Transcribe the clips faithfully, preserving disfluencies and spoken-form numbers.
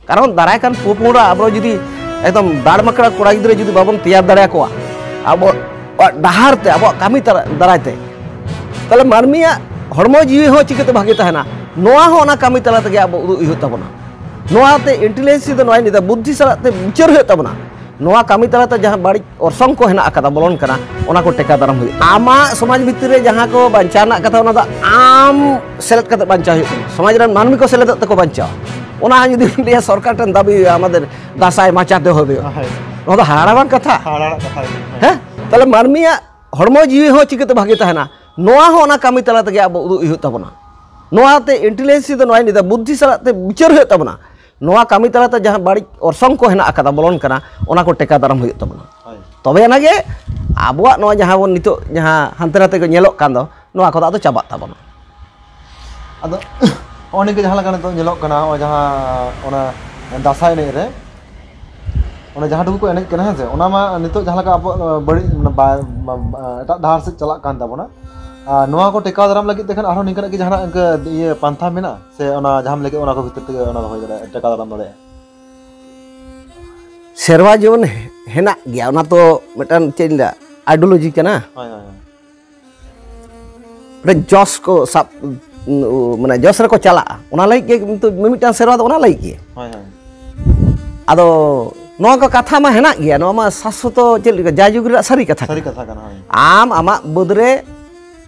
ᱠᱟᱨᱚᱱ ᱫᱟᱨᱟᱭ ᱠᱟᱱ ᱯᱚᱯᱚᱝᱲᱟ ᱟᱵᱚ ᱡᱩᱫᱤ ᱮᱠᱫᱚᱢ ᱫᱟᱲᱢᱟᱠᱲᱟ ᱠᱚᱲᱟ ᱜᱤᱫᱽᱨᱟᱹ ᱡᱩᱫᱤ ᱵᱟᱵᱚᱱ ᱛᱮᱭᱟᱨ ᱫᱟᱲᱮᱭᱟᱠᱚᱣᱟ ᱟᱵᱚᱣᱟᱜ ᱰᱟᱦᱟᱨ ᱛᱮ, ᱟᱵᱚᱣᱟᱜ ᱠᱟᱹᱢᱤ ᱛᱟᱨᱟ- ᱫᱟᱨᱟᱭ ᱛᱮ, ᱛᱟᱦᱚᱞᱮ ᱢᱟᱹᱱᱢᱤᱭᱟᱜ ᱦᱚᱲᱢᱚ ᱡᱤᱣᱤ ᱦᱚᱸ ᱪᱤᱠᱟᱹᱛᱮ ᱵᱷᱟᱜᱮ ᱛᱟᱦᱮᱱᱟ? ᱱᱚᱣᱟ ᱦᱚᱸ ᱚᱱᱟ ᱠᱟᱹᱢᱤ ᱛᱟᱞᱟ ᱛᱮᱜᱮ ᱟᱵᱚ ᱩᱫᱩᱜ ᱦᱩᱭᱩᱜ ᱛᱟᱵᱚᱱᱟ᱾ ᱱᱚᱣᱟᱛᱮ ᱤᱱᱴᱮᱞᱤᱡᱮᱱᱥᱤ ᱫᱚ ᱱᱚᱣᱟᱧ ᱞᱟᱹᱭᱫᱟ, ᱵᱩᱫᱽᱫᱷᱤ ᱥᱟᱞᱟᱜ ᱛᱮ ᱵᱤᱪᱟᱹᱨ ᱦᱩᱭᱩᱜ ᱛᱟᱵᱚᱱᱟ᱾ ᱱᱚᱣᱟ ᱠᱟᱹᱢᱤ ᱛᱟᱞᱟᱛᱮ ᱡᱟᱦᱟᱸ ᱵᱟᱹᱲᱤᱡ ᱚᱨᱥᱚᱝ ᱠᱚ ᱦᱮᱱᱟᱜ ᱟᱠᱟᱫᱟ, ᱵᱚᱞᱚᱱ ᱠᱟᱱᱟ, ᱚᱱᱟ ᱠᱚ ᱴᱮᱠᱟᱣ ᱫᱟᱨᱟᱢ ᱦᱩᱭᱩᱜᱼᱟ᱾ ᱟᱢᱟᱜ ᱥᱚᱢᱟᱡᱽ ᱵᱷᱤᱛᱤᱨ ᱨᱮ ᱡᱟᱦᱟᱸ ᱠᱚ ᱵᱟᱧᱪᱟᱣ ᱨᱮᱱᱟᱜ ᱠᱟᱛᱷᱟ, ᱚᱱᱟ ᱫᱚ ᱟᱢ ᱥᱮᱞᱮᱫ ᱠᱟᱛᱮ ᱵᱟᱧᱪᱟᱣ ᱦᱩᱭᱩᱜ ᱛᱟᱢᱟ᱾ ᱥᱚᱢᱟᱡᱽ ᱨᱮᱱ ᱢᱟᱹᱱᱢᱤ ᱠᱚ ᱥᱮᱞᱮᱫᱚᱜ ᱛᱮᱠᱚ ᱵᱟᱧᱪᱟᱣᱟ᱾ ᱚᱱᱟ ᱡᱩᱫᱤ ᱞᱟᱹᱭᱟ ᱥᱚᱨᱠᱟᱨ ᱴᱷᱮᱱ ᱫᱟᱹᱵᱤ ᱦᱩᱭᱩᱜᱼᱟ, ᱟᱢᱟᱜ ᱫᱟᱥᱟᱭ ᱢᱟᱪᱟᱣ ᱫᱚᱦᱚ ᱦᱩᱭᱩᱜᱼᱟ, ᱦᱳᱭ᱾ ᱱᱚᱣᱟ ᱫᱚ ᱦᱟᱦᱟᱲᱟ ᱵᱟᱝ ᱠᱟᱛᱷᱟ? ᱦᱟᱦᱟᱲᱟᱜ ᱠᱟᱛᱷᱟ ᱜᱮ, ᱦᱮᱸ᱾ ᱦᱮᱸ? ᱛᱟᱦᱚᱞᱮ ᱢᱟᱹᱱᱢᱤᱭᱟᱜ ᱦᱚᱲᱢᱚ ᱡᱤᱣᱤ ᱦᱚᱸ ᱪᱤᱠᱟᱹᱛᱮ ᱵᱷᱟᱜᱮ ᱛᱟᱦᱮᱱᱟ? ᱱᱚᱣᱟ ᱦᱚᱸ ᱚᱱᱟ ᱠᱟᱹᱢᱤ ᱛᱟᱞᱟ ᱛᱮᱜᱮ ᱟᱵᱚ ᱩᱫᱩᱜ ᱦᱩᱭᱩᱜ ᱛᱟᱵᱚᱱᱟ᱾ ᱱᱚᱣᱟᱛᱮ ᱤᱱᱴᱮᱞᱤᱡᱮᱱᱥᱤ ᱫᱚ ᱱᱚᱣᱟᱧ ᱞᱟᱹᱭᱫᱟ, ᱵᱩᱫᱽᱫᱷᱤ ᱥᱟᱞᱟᱜ ᱛᱮ ᱵᱤᱪᱟᱹᱨ ᱦᱩᱭᱩᱜ ᱛᱟᱵᱚᱱᱟ᱾ ᱱᱚᱣᱟ ᱠᱟᱹᱢᱤ ᱛᱟᱞᱟᱛᱮ ᱡᱟᱦᱟᱸ ᱵᱟᱹᱲᱤᱡ ᱚᱨᱥᱚᱝ ᱠᱚ ᱦᱮᱱᱟᱜ ᱟᱠᱟᱫᱟ, ᱵᱚᱞᱚᱱ ᱠᱟᱱᱟ, ᱚᱱᱟ ᱠᱚ ᱴᱮᱠᱟᱣ ᱫᱟᱨᱟᱢ ᱦᱩᱭᱩᱜ ᱛᱟᱵᱚᱱᱟ᱾ ᱦᱳᱭ᱾ ᱛᱚᱵᱮ ᱟᱱᱟᱜ ᱜᱮ ᱟᱵᱚᱣᱟᱜ ᱱᱚᱣᱟ ᱡᱟᱦᱟᱸ ᱵᱚᱱ ᱱᱤᱛᱚᱜ ᱡᱟᱦᱟᱸ ᱦᱟᱱᱛᱮ ᱱᱟᱛᱮ ᱠᱚ ᱧᱮᱞᱚᱜ ᱠᱟᱱ ᱫᱚ, ᱱᱚᱣᱟ ᱠᱚᱫᱚ ᱟᱫᱚ ᱪᱟᱵᱟᱜ ᱛᱟᱵᱚᱱᱟ᱾ ᱟᱫᱚ ᱱᱚᱜᱼᱚ ᱱᱤᱝᱠᱟᱹ ᱡᱟᱦᱟᱸ ᱞᱮᱠᱟ ᱱᱤᱛᱚᱜ ᱧᱮᱞᱚᱜ ᱠᱟᱱᱟ, ᱱᱚᱜᱼᱚᱭ ᱡᱟᱦᱟᱸ ᱚᱱᱟ ᱫᱟᱸᱥᱟᱭ ᱮᱱᱮᱡ ᱨᱮ, ᱚᱱᱟ ᱡᱟᱦᱟᱸ ᱴᱩᱠᱩ ᱠᱚ ᱮᱱᱮᱡ ᱠᱟᱱᱟ, ᱦᱮᱸ ᱥᱮ, ᱚᱱᱟ ᱢᱟ ᱱᱤᱛᱚᱜ ᱡᱟᱦᱟᱸ ᱞᱮᱠᱟ ᱟᱵᱚᱣᱟᱜ ᱵᱟᱹᱲᱤᱡ, ᱢᱟᱱᱮ, ᱵᱟ- ᱵᱟ- ᱵᱟ- ᱮᱴᱟᱜ ᱰᱟᱦᱟᱨ ᱥᱮᱫ ᱪᱟᱞᱟᱜ ᱠᱟᱱ ᱛᱟᱵᱚᱱᱟ᱾ ᱟᱨ ᱱᱚᱣᱟ ᱠᱚ ᱴᱮᱠᱟᱣ ᱫᱟᱨᱟᱢ ᱞᱟᱹᱜᱤᱫ ᱛᱮ ᱠᱷᱟᱱ ᱟᱨᱦᱚᱸ ᱱᱤᱝᱠᱟᱹᱱᱟᱜ ᱠᱤ ᱡᱟᱦᱟᱱᱟᱜ ᱤᱱᱠᱟᱹ ᱤᱭᱟᱹ ᱯᱟᱱᱛᱷᱟ ᱢᱮᱱᱟᱜᱼᱟ, ᱥᱮ ᱚᱱᱟ ᱡᱟᱦᱟᱸᱢ ᱞᱟᱹᱭ ᱠᱮᱫ, ᱚᱱᱟ ᱠᱚ ᱵᱷᱤᱛᱤᱨ ᱛᱮᱜᱮ ᱚᱱᱟ ᱫᱚ ᱦᱩᱭ ᱫᱟᱲᱮᱭᱟᱜᱼᱟ, ᱴᱮᱠᱟᱣ ᱫᱟᱨᱟᱢ ᱫᱟᱲᱮᱭᱟᱜᱼᱟ? ᱥᱮᱨᱣᱟ ᱡᱮᱢᱚᱱ ᱦᱮᱱᱟᱜ ᱜᱮᱭᱟ, ᱚᱱᱟ ᱛᱚ ᱢᱤᱫᱴᱟᱝ ᱪᱮᱫ ᱤᱧ ᱞᱟᱹᱭᱟ, ᱟᱭᱰᱤᱭᱳᱞᱚᱡᱤ ᱠᱟᱱᱟ᱾ ᱦᱳᱭ, ᱦᱳᱭ, ᱦᱳᱭ᱾ ᱢᱤᱫᱴᱟᱝ ᱡᱚᱥ ᱠᱚ ᱥᱟᱵ, ᱢᱟᱱᱮ ᱡᱚᱥ ᱨᱮᱠᱚ ᱪᱟᱞᱟᱜᱼᱟ, ᱚᱱᱟ ᱞᱟᱹᱜᱤᱫ ᱜᱮ ᱠᱤᱱᱛᱩ ᱢᱤᱢᱤᱫᱴᱟᱝ ᱥᱮᱨᱣᱟ ᱫᱚ ᱚᱱᱟ ᱞᱟᱹᱜᱤᱫ ᱜᱮ᱾ ᱦᱳᱭ, ᱦᱳᱭ᱾ ᱟᱫᱚ ᱱᱚᱣᱟ ᱠᱚ ᱠᱟᱛᱷᱟ ᱢᱟ ᱦᱮᱱᱟᱜ ᱜᱮᱭᱟ, ᱱᱚᱣᱟ ᱢᱟ ᱥᱟᱥᱚᱛᱚ ᱪᱮᱫ ᱞᱮᱠᱟ ᱡᱟᱭᱡᱩᱜᱽ ᱨᱮᱱᱟᱜ ᱥᱟᱹᱨᱤ ᱠᱟᱛᱷᱟ ᱥᱟᱹᱨᱤ ᱠᱟᱱᱟ᱾ ᱠᱟᱛᱷᱟ ᱠᱟᱱᱟ, ᱦᱳᱭ᱾ ᱟᱢ ᱟᱢᱟᱜ ᱵᱟᱹᱫᱽ ᱨᱮ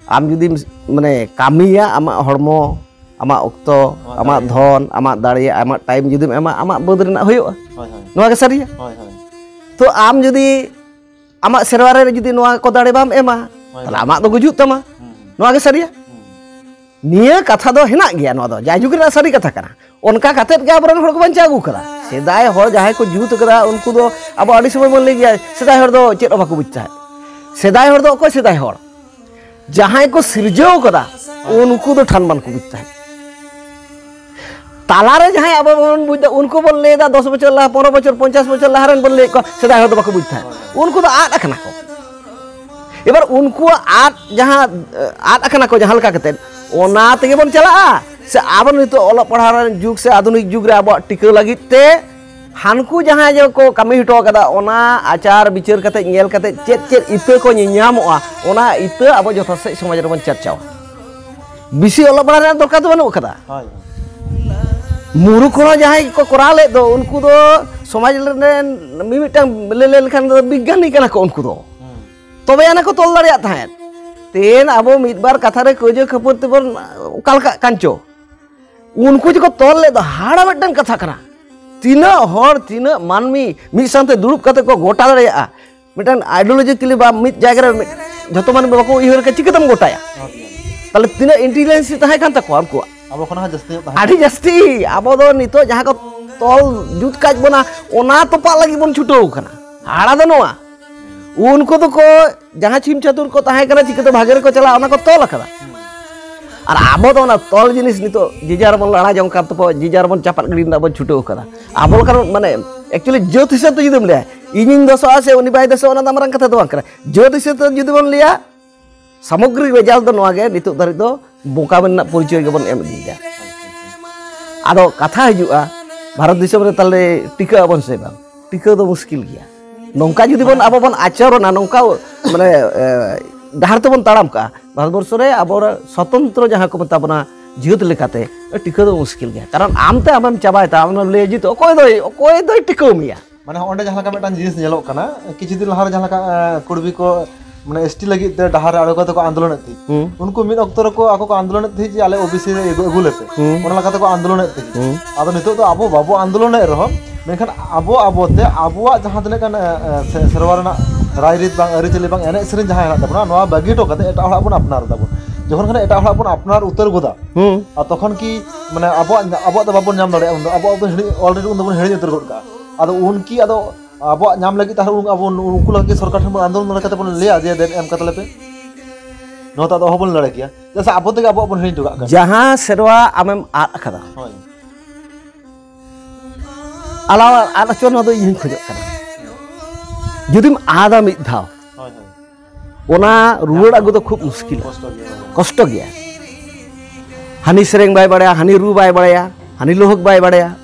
ᱟᱢ ᱡᱩᱫᱤᱢ, ᱢᱟᱱᱮ, ᱠᱟᱹᱢᱤᱭᱟ, ᱟᱢᱟᱜ ᱦᱚᱲᱢᱚ, ᱟᱢᱟᱜ ᱚᱠᱛᱚ, ᱟᱢᱟᱜ ᱟᱢᱟᱜ ᱫᱟᱲᱮ᱾ ᱫᱷᱚᱱ, ᱟᱢᱟᱜ ᱫᱟᱲᱮ, ᱟᱢᱟᱜ ᱴᱟᱭᱤᱢ ᱡᱩᱫᱤᱢ ᱮᱢᱟ, ᱟᱢᱟᱜ ᱵᱟᱹᱫᱽ ᱨᱮᱱᱟᱜ ᱦᱩᱭᱩᱜᱼᱟ᱾ ᱦᱳᱭ, ᱦᱳᱭ᱾ ᱱᱚᱣᱟ ᱜᱮ ᱥᱟᱹᱨᱤᱭᱟ᱾ ᱦᱳᱭ, ᱦᱳᱭ᱾ ᱛᱚ ᱟᱢ ᱡᱩᱫᱤ ᱟᱢᱟᱜ ᱥᱮᱨᱣᱟ ᱨᱮ ᱡᱩᱫᱤ ᱱᱚᱣᱟ ᱠᱚ ᱫᱟᱲᱮ ᱵᱟᱢ ᱮᱢᱟ, ᱦᱳᱭ, ᱛᱟᱦᱚᱞᱮ ᱦᱳᱭ᱾ ᱟᱢᱟᱜ ᱫᱚ ᱜᱩᱡᱩᱜ ᱛᱟᱢᱟ᱾ ᱦᱩᱸ, ᱦᱩᱸ᱾ ᱱᱚᱣᱟ ᱜᱮ ᱥᱟᱹᱨᱤᱭᱟ᱾ ᱦᱩᱸ᱾ ᱱᱤᱭᱟᱹ ᱠᱟᱛᱷᱟ ᱫᱚ ᱦᱮᱱᱟᱜ ᱜᱮᱭᱟ, ᱱᱚᱣᱟ ᱫᱚ ᱡᱟᱭᱡᱩᱜᱽ ᱨᱮᱱᱟᱜ ᱥᱟᱹᱨᱤ ᱠᱟᱛᱷᱟ ᱠᱟᱱᱟ᱾ ᱚᱱᱠᱟ ᱠᱟᱛᱮᱫ ᱜᱮ ᱟᱵᱚᱨᱮᱱ ᱦᱚᱲ ᱠᱚ ᱵᱟᱧᱪᱟᱣ ᱟᱹᱜᱩ ᱠᱟᱫᱟ᱾ ᱥᱮᱫᱟᱭ ᱦᱚᱲ ᱡᱟᱦᱟᱸᱭ ᱠᱚ ᱡᱩᱛ ᱠᱟᱫᱟ, ᱩᱱᱠᱩ ᱫᱚ, ᱟᱵᱚ ᱟᱹᱰᱤ ᱥᱚᱢᱚᱭ ᱵᱚᱱ ᱞᱟᱹᱭ ᱜᱮᱭᱟ, ᱥᱮᱫᱟᱭ ᱦᱚᱲ ᱫᱚ ᱪᱮᱫ ᱦᱚᱸ ᱵᱟᱠᱚ ᱵᱩᱡᱽ ᱛᱟᱦᱮᱸᱫ᱾ ᱥᱮᱫᱟᱭ ᱦᱚᱲ ᱫᱚ ᱚᱠᱚᱭ ᱥᱮᱫᱟᱭ ᱦᱚᱲ? ᱡᱟᱦᱟᱸᱭ ᱠᱚ ᱥᱤᱨᱡᱟᱹᱣ ᱠᱟᱫᱟ, ᱩᱱᱠᱩ ᱫᱚ ᱴᱷᱟᱱ ᱵᱟᱝ ᱠᱚ ᱵᱩᱡᱽ ᱛᱟᱦᱮᱸᱫ᱾ ᱛᱟᱞᱟᱨᱮ ᱡᱟᱦᱟᱸᱭ ᱟᱵᱚ ᱵᱚᱱ ᱵᱩᱡᱽ ᱮᱫᱟ, ᱩᱱᱠᱩ ᱵᱚᱱ ᱞᱟᱹᱭ ᱮᱫᱟ, ᱫᱚᱥ ᱵᱚᱪᱷᱚᱨ ᱞᱟᱦᱟ, ᱯᱚᱱᱨᱚ ᱵᱚᱪᱷᱚᱨ, ᱯᱚᱧᱪᱟᱥ ᱵᱚᱪᱷᱚᱨ ᱞᱟᱦᱟ ᱨᱮᱱ ᱵᱚᱱ ᱞᱟᱹᱭᱮᱫ ᱠᱚᱣᱟ, ᱥᱮᱫᱟᱭ ᱦᱚᱲ ᱫᱚ ᱵᱟᱠᱚ ᱵᱩᱡᱽ ᱛᱟᱦᱮᱸᱫ᱾ ᱩᱱᱠᱩ ᱫᱚ ᱟᱫ ᱟᱠᱟᱱᱟ ᱠᱚ᱾ ᱮᱵᱟᱨ ᱩᱱᱠᱩᱣᱟᱜ ᱟᱫ ᱡᱟᱦᱟᱸ, ᱟᱫ ᱟᱠᱟᱱᱟ ᱠᱚ ᱡᱟᱦᱟᱸ ᱞᱮᱠᱟ ᱠᱟᱛᱮᱫ, ᱚᱱᱟ ᱛᱮᱜᱮ ᱵᱚᱱ ᱪᱟᱞᱟᱜᱼᱟ᱾ ᱥᱮ ᱟᱵᱚ ᱱᱤᱛᱚᱜ ᱚᱞᱚᱜ ᱯᱟᱲᱦᱟᱣ ᱨᱮᱱ ᱡᱩᱜᱽ ᱥᱮ ᱟᱫᱷᱩᱱᱤᱠ ᱡᱩᱜᱽ ᱨᱮ ᱟᱵᱚᱣᱟᱜ ᱴᱤᱠᱟᱹᱣ ᱞᱟᱹᱜᱤᱫ ᱛᱮ ᱦᱟᱱᱠᱩ ᱡᱟᱦᱟᱸᱭ ᱡᱮ ᱠᱚ ᱠᱟᱹᱢᱤ ᱦᱚᱴᱚ ᱟᱠᱟᱫᱟ, ᱚᱱᱟ ᱟᱪᱟᱨ ᱵᱤᱪᱟᱹᱨ ᱠᱟᱛᱮ ᱧᱮᱞ ᱠᱟᱛᱮ ᱪᱮᱫ ᱪᱮᱫ ᱤᱛᱟᱹ ᱠᱚ ᱧᱮᱧᱟᱢᱚᱜᱼᱟ, ᱚᱱᱟ ᱤᱛᱟᱹ ᱟᱵᱚ ᱡᱚᱛᱷᱟᱛ ᱥᱟᱺᱦᱤᱡ ᱥᱚᱢᱟᱡᱽ ᱨᱮᱵᱚᱱ ᱪᱟᱨᱪᱟᱣᱟ᱾ ᱵᱮᱥᱤ ᱚᱞᱚᱜ ᱯᱟᱲᱦᱟᱣ ᱨᱮᱱᱟᱜ ᱫᱚᱨᱠᱟᱨ ᱫᱚ ᱵᱟᱹᱱᱩᱜ ᱟᱠᱟᱫᱟ᱾ ᱦᱳᱭ᱾ ᱢᱩᱨᱩᱠᱷ ᱦᱚᱸ ᱡᱟᱦᱟᱸᱭ ᱠᱚ ᱠᱚᱨᱟᱣ ᱞᱮᱫ ᱫᱚ, ᱩᱱᱠᱩ ᱫᱚ ᱥᱚᱢᱟᱡᱽ ᱨᱮᱱ ᱢᱤᱢᱤᱫᱴᱟᱝ ᱞᱟᱹᱭ ᱞᱮᱱᱠᱷᱟᱱ ᱫᱚ ᱵᱤᱜᱽᱜᱟᱱᱤ ᱠᱟᱱᱟ ᱠᱚ ᱩᱱᱠᱩ ᱫᱚ᱾ ᱦᱩᱸ᱾ ᱛᱚᱵᱮ ᱟᱱᱟ ᱠᱚ ᱛᱚᱞ ᱫᱟᱲᱮᱭᱟᱜ ᱛᱟᱦᱮᱸᱫ᱾ ᱛᱮᱦᱮᱧ ᱟᱵᱚ ᱢᱤᱫ ᱵᱟᱨ ᱠᱟᱛᱷᱟ ᱨᱮ ᱠᱟᱹᱭᱡᱟᱹ ᱠᱷᱟᱹᱯᱟᱹᱨ ᱛᱮᱵᱚᱱ ᱚᱠᱟ ᱞᱮᱠᱟᱜ ᱠᱟᱱ ᱪᱚ, ᱩᱱᱠᱩ ᱡᱮᱠᱚ ᱛᱚᱞ ᱞᱮᱫ ᱫᱚ, ᱦᱟᱦᱟᱲᱟ ᱢᱤᱫᱴᱟᱝ ᱠᱟᱛᱷᱟ ᱠᱟᱱᱟ᱾ ᱛᱤᱱᱟᱹᱜ ᱦᱚᱲ, ᱛᱤᱱᱟᱹᱜ ᱢᱟᱹᱱᱢᱤ ᱢᱤᱫ ᱥᱟᱶᱛᱮ ᱫᱩᱲᱩᱵ ᱠᱟᱛᱮ ᱠᱚ ᱜᱚᱴᱟ ᱫᱟᱲᱮᱭᱟᱜᱼᱟ, ᱢᱤᱫᱴᱟᱝ ideologically ᱵᱟ ᱢᱤᱫ ᱡᱟᱭᱜᱟ ᱨᱮ ᱢᱤᱫ, ᱡᱷᱚᱛᱚ ᱢᱟᱹᱱᱢᱤ ᱵᱟᱠᱚ ᱩᱭᱦᱟᱹᱨ ᱠᱟᱜᱼᱟ, ᱪᱤᱠᱟᱹᱛᱮᱢ ᱜᱚᱴᱟᱭᱟ? ᱛᱟᱦᱚᱞᱮ ᱛᱤᱱᱟᱹᱜ intelligence ᱛᱟᱦᱮᱸ ᱠᱟᱱ ᱛᱟᱠᱚᱣᱟ ᱩᱱᱠᱩᱣᱟᱜ? ᱟᱵᱚ ᱠᱷᱚᱱ ᱦᱚᱸ ᱡᱟᱹᱥᱛᱤ ᱧᱚᱜ ᱛᱟᱦᱮᱸ ᱟᱹᱰᱤ ᱡᱟᱹᱥᱛᱤ᱾ ᱟᱵᱚ ᱫᱚ ᱱᱤᱛᱚᱜ ᱡᱟᱦᱟᱸ ᱠᱚ ᱛᱚᱞ ᱡᱩᱛ ᱠᱟᱜ ᱵᱚᱱᱟ, ᱚᱱᱟ ᱛᱚᱯᱟᱜ ᱞᱟᱹᱜᱤᱫ ᱵᱚᱱ ᱪᱷᱩᱴᱟᱹᱣ ᱠᱟᱱᱟ᱾ ᱦᱟᱦᱟᱲᱟ ᱫᱚ ᱱᱚᱣᱟ, ᱩᱱᱠᱩ ᱫᱚᱠᱚ ᱡᱟᱦᱟᱸ ᱪᱷᱤᱢ ᱪᱷᱟᱹᱛᱩᱨ ᱠᱚ ᱛᱟᱦᱮᱸ ᱠᱟᱱᱟ, ᱪᱤᱠᱟᱹᱛᱮ ᱵᱷᱟᱜᱮ ᱨᱮᱠᱚ ᱪᱟᱞᱟᱜᱼᱟ, ᱚᱱᱟ ᱠᱚ ᱛᱚᱞ ᱟᱠᱟᱫᱟ᱾ ᱟᱨ ᱟᱵᱚ ᱫᱚ ᱚᱱᱟ ᱛᱚᱞ ᱡᱤᱱᱤᱥ ᱱᱤᱛᱚᱜ ᱡᱮ ᱡᱟᱨ ᱵᱚᱱ ᱞᱟᱲᱟ ᱡᱚᱝ ᱠᱟᱱ ᱛᱟᱵᱚ, ᱡᱮ ᱡᱟᱨ ᱵᱚᱱ ᱪᱟᱯᱟᱫ ᱜᱤᱰᱤ ᱨᱮᱱᱟᱜ ᱵᱚᱱ ᱪᱷᱩᱴᱟᱹᱣ ᱠᱟᱱᱟ᱾ ᱟᱵᱚ ᱞᱮᱠᱟᱱ, ᱢᱟᱱᱮ, actually ᱡᱟᱹᱛ ᱦᱤᱥᱟᱹᱵ ᱛᱮ ᱡᱩᱫᱤᱢ ᱞᱟᱹᱭᱟ, ᱤᱧᱤᱧ ᱫᱚᱥᱚᱜᱼᱟ ᱥᱮ ᱩᱱᱤ ᱵᱟᱭ ᱫᱚᱥᱚᱜᱼᱟ, ᱚᱱᱟ ᱫᱚ ᱢᱟᱨᱟᱝ ᱠᱟᱛᱷᱟ ᱫᱚ ᱵᱟᱝ ᱠᱟᱱᱟ᱾ ᱡᱟᱹᱛ ᱦᱤᱥᱟᱹᱵ ᱛᱮ ᱡᱩᱫᱤ ᱵᱚᱱ ᱞᱟᱹᱭᱟ, ᱥᱟᱢᱚᱜᱽᱨᱤᱠ result ᱫᱚ ᱱᱚᱣᱟ ᱜᱮ, ᱱᱤᱛᱚᱜ ᱫᱷᱟᱹᱨᱤᱡ ᱫᱚ ᱵᱚᱠᱟ ᱨᱮᱱᱟᱜ ᱯᱚᱨᱤᱪᱚᱭ ᱜᱮᱵᱚᱱ ᱮᱢ ᱤᱫᱤᱭᱮᱫᱟ᱾ ᱟᱫᱚ ᱠᱟᱛᱷᱟ ᱦᱤᱡᱩᱜᱼᱟ, ᱵᱷᱟᱨᱚᱛ ᱫᱤᱥᱚᱢ ᱨᱮ ᱛᱟᱦᱞᱮ ᱴᱤᱠᱟᱹᱜ ᱟᱵᱚᱱ ᱥᱮ ᱵᱟᱝ? ᱴᱤᱠᱟᱹᱣ ᱫᱚ ᱢᱩᱥᱠᱤᱞ ᱜᱮᱭᱟ᱾ ᱱᱚᱝᱠᱟ ᱡᱩᱫᱤ ᱵᱚᱱ, ᱟᱵᱚ ᱵᱚᱱ ᱟᱪᱚᱨᱚᱱᱟ, ᱱᱚᱝᱠᱟ, ᱢᱟᱱᱮ, ᱮ, ᱰᱟᱦᱟᱨ ᱛᱮᱵᱚᱱ ᱛᱟᱲᱟᱢ ᱠᱟᱜᱼᱟ, ᱵᱷᱟᱨᱚᱛᱵᱚᱨᱥᱚ ᱨᱮ ᱟᱵᱚ ᱥᱚᱛᱚᱱᱛᱨᱚ ᱡᱟᱦᱟᱸ ᱠᱚ ᱢᱮᱛᱟ ᱵᱚᱱᱟ ᱡᱟᱹᱛ ᱞᱮᱠᱟᱛᱮ, ᱴᱤᱠᱟᱹᱣ ᱫᱚ ᱢᱩᱥᱠᱤᱞ ᱜᱮᱭᱟ᱾ ᱠᱟᱨᱚᱱ ᱟᱢᱛᱮ ᱟᱢᱮᱢ ᱪᱟᱵᱟᱭ ᱛᱟᱢ, ᱟᱢᱮᱢ ᱞᱟᱹᱭᱟ ᱡᱮ ᱚᱠᱚᱭ ᱫᱚᱭ, ᱚᱠᱚᱭ ᱫᱚᱭ ᱴᱤᱠᱟᱹᱣ ᱢᱮᱭᱟ? ᱢᱟᱱᱮ, ᱚᱸᱰᱮ ᱡᱟᱦᱟᱸ ᱞᱮᱠᱟ ᱢᱤᱫᱴᱟᱝ ᱡᱤᱱᱤᱥ ᱧᱮᱞᱚᱜ ᱠᱟᱱᱟ, ᱠᱤᱪᱷᱩ ᱫᱤᱱ ᱞᱟᱦᱟᱨᱮ ᱡᱟᱦᱟᱸ ᱞᱮᱠᱟ, ᱮ, ᱠᱩᱲᱵᱤ ᱠᱚ, ᱢᱟᱱᱮ, ST ᱞᱟᱹᱜᱤᱫ ᱛᱮ ᱰᱟᱦᱟᱨ ᱨᱮ ᱟᱬᱜᱚ ᱠᱟᱛᱮ ᱠᱚ ᱟᱱᱫᱳᱞᱚᱱᱮᱫ ᱛᱟᱦᱮᱸᱫ᱾ ᱦᱩᱸ᱾ ᱩᱱᱠᱩ ᱢᱤᱫ ᱚᱠᱛᱚ ᱨᱮᱠᱚ, ᱟᱠᱚ ᱠᱚ ᱟᱱᱫᱳᱞᱚᱱᱮᱫ ᱛᱟᱦᱮᱸᱫ ᱡᱮ ᱟᱞᱮ OBC ᱨᱮ ᱟᱹᱜᱩ, ᱟᱹᱜᱩ ᱞᱮᱯᱮ᱾ ᱦᱩᱸ᱾ ᱚᱱᱟ ᱞᱮᱠᱟ ᱛᱮᱠᱚ ᱟᱱᱫᱳᱞᱚᱱᱮᱫ ᱛᱟᱦᱮᱸᱫ᱾ ᱦᱩᱸ᱾ ᱟᱫᱚ ᱱᱤᱛᱚᱜ ᱫᱚ ᱟᱵᱚ ᱵᱟᱵᱚ ᱟᱱᱫᱳᱞᱚᱱᱮᱫ ᱨᱮᱦᱚᱸ, ᱢᱮᱱᱠᱷᱟᱱ ᱟᱵᱚ ᱟᱵᱚᱛᱮ ᱟᱵᱚᱣᱟᱜ ᱡᱟᱦᱟᱸ ᱛᱤᱱᱟᱹᱜ ᱜᱟᱱ, ᱮ, ᱮ, ᱥᱮ-, ᱥᱮᱨᱣᱟ ᱨᱮᱱᱟᱜ ᱨᱟᱭᱨᱤᱛ ᱵᱟᱝ, ᱟᱹᱨᱤᱪᱟᱹᱞᱤ ᱵᱟᱝ, ᱮᱱᱮᱡ ᱥᱮᱨᱮᱧ ᱡᱟᱦᱟᱸ ᱦᱮᱱᱟᱜ ᱛᱟᱵᱚᱱᱟ, ᱱᱚᱣᱟ ᱵᱟᱹᱜᱤ ᱦᱚᱴᱚ ᱠᱟᱛᱮ ᱮᱴᱟᱜ ᱦᱚᱲᱟᱜ ᱵᱚᱱ ᱟᱯᱱᱟᱨ ᱫᱟᱵᱚᱱ᱾ ᱡᱚᱠᱷᱚᱱ ᱠᱷᱟᱱ ᱮᱴᱟᱜ ᱦᱚᱲᱟᱜ ᱵᱚᱱ ᱟᱯᱱᱟᱨ ᱩᱛᱟᱹᱨ ᱜᱚᱫᱟ, ᱦᱩᱸ᱾ ᱟᱨ ᱛᱚᱠᱷᱚᱱ ᱠᱤ, ᱢᱟᱱᱮ, ᱟᱵᱚᱣᱟᱜ, ᱟᱵᱚᱣᱟᱜ ᱫᱚ ᱵᱟᱵᱚᱱ ᱧᱟᱢ ᱫᱟᱲᱮᱭᱟᱜᱼᱟ, ᱩᱱᱫᱚ ᱟᱵᱚᱣᱟᱜ ᱵᱚᱱ ᱦᱤᱲᱤᱧ, already ᱩᱱ ᱫᱚᱵᱚᱱ ᱦᱤᱲᱤᱧ ᱩᱛᱟᱹᱨ ᱜᱚᱫ ᱠᱟᱜᱼᱟ᱾ ᱟᱫᱚ ᱩᱱᱠᱤ ᱟᱫᱚ ᱟᱵᱚᱣᱟᱜ ᱧᱟᱢ ᱞᱟᱹᱜᱤᱫ ᱛᱟᱦᱚᱞᱮ ᱩᱱ-, ᱟᱵᱚ ᱩᱱᱠᱩ ᱞᱟᱹᱜᱤᱫ ᱥᱚᱨᱠᱟᱨ ᱴᱷᱮᱱ ᱵᱚᱱ ᱟᱱᱫᱳᱞᱚᱱ ᱞᱮᱠᱟᱛᱮ ᱵᱚᱱ ᱞᱟᱹᱭᱟ ᱡᱮ, "ᱫᱮᱱ ᱮᱢ ᱠᱟᱛᱟ ᱞᱮᱯᱮ"? ᱱᱚᱣᱟ ᱫᱚ ᱟᱫᱚ ᱚᱦᱚ ᱵᱚᱱ ᱞᱟᱹᱭ ᱫᱟᱲᱮ ᱠᱮᱭᱟ, ᱪᱮᱫᱟᱜ ᱥᱮ ᱟᱵᱚ ᱛᱮᱜᱮ ᱟᱵᱚᱣᱟᱜ ᱵᱚᱱ ᱦᱤᱲᱤᱧ ᱦᱚᱴᱚ ᱠᱟᱜ ᱠᱟᱱᱟ᱾ ᱡᱟᱦᱟᱸ ᱥᱮᱨᱣᱟ ᱟᱢᱮᱢ ᱟᱫ ᱟᱠᱟᱫᱟ, ᱦᱳᱭ᱾ ᱟᱞᱟᱣ ᱟᱫ ᱦᱚᱪᱚ, ᱱᱚᱣᱟ ᱫᱚ ᱤᱧ ᱦᱚᱧ ᱠᱷᱚᱡᱚᱜ ᱠᱟᱱᱟ᱾ ᱡᱩᱫᱤᱢ ᱟᱫᱟ ᱢᱤᱫ ᱫᱷᱟᱣ, ᱦᱳᱭ, ᱦᱳᱭ᱾ ᱚᱱᱟ ᱨᱩᱣᱟᱹᱲ ᱟᱹᱜᱩ ᱫᱚ ᱠᱷᱩᱵ ᱢᱩᱥᱠᱤᱞ, ᱠᱚᱥᱴᱚ ᱜᱮᱭᱟ᱾ ᱠᱚᱥᱴᱚ ᱜᱮᱭᱟ᱾ ᱦᱟᱹᱱᱤ ᱥᱮᱨᱮᱧ ᱵᱟᱭ ᱵᱟᱲᱟᱭᱟ, ᱦᱟᱹᱱᱤ ᱨᱩ ᱵᱟᱭ ᱵᱟᱲᱟᱭᱟ, ᱦᱟᱹᱱᱤ ᱞᱳᱦᱚᱠ ᱵᱟᱭ ᱵᱟᱲᱟᱭᱟ᱾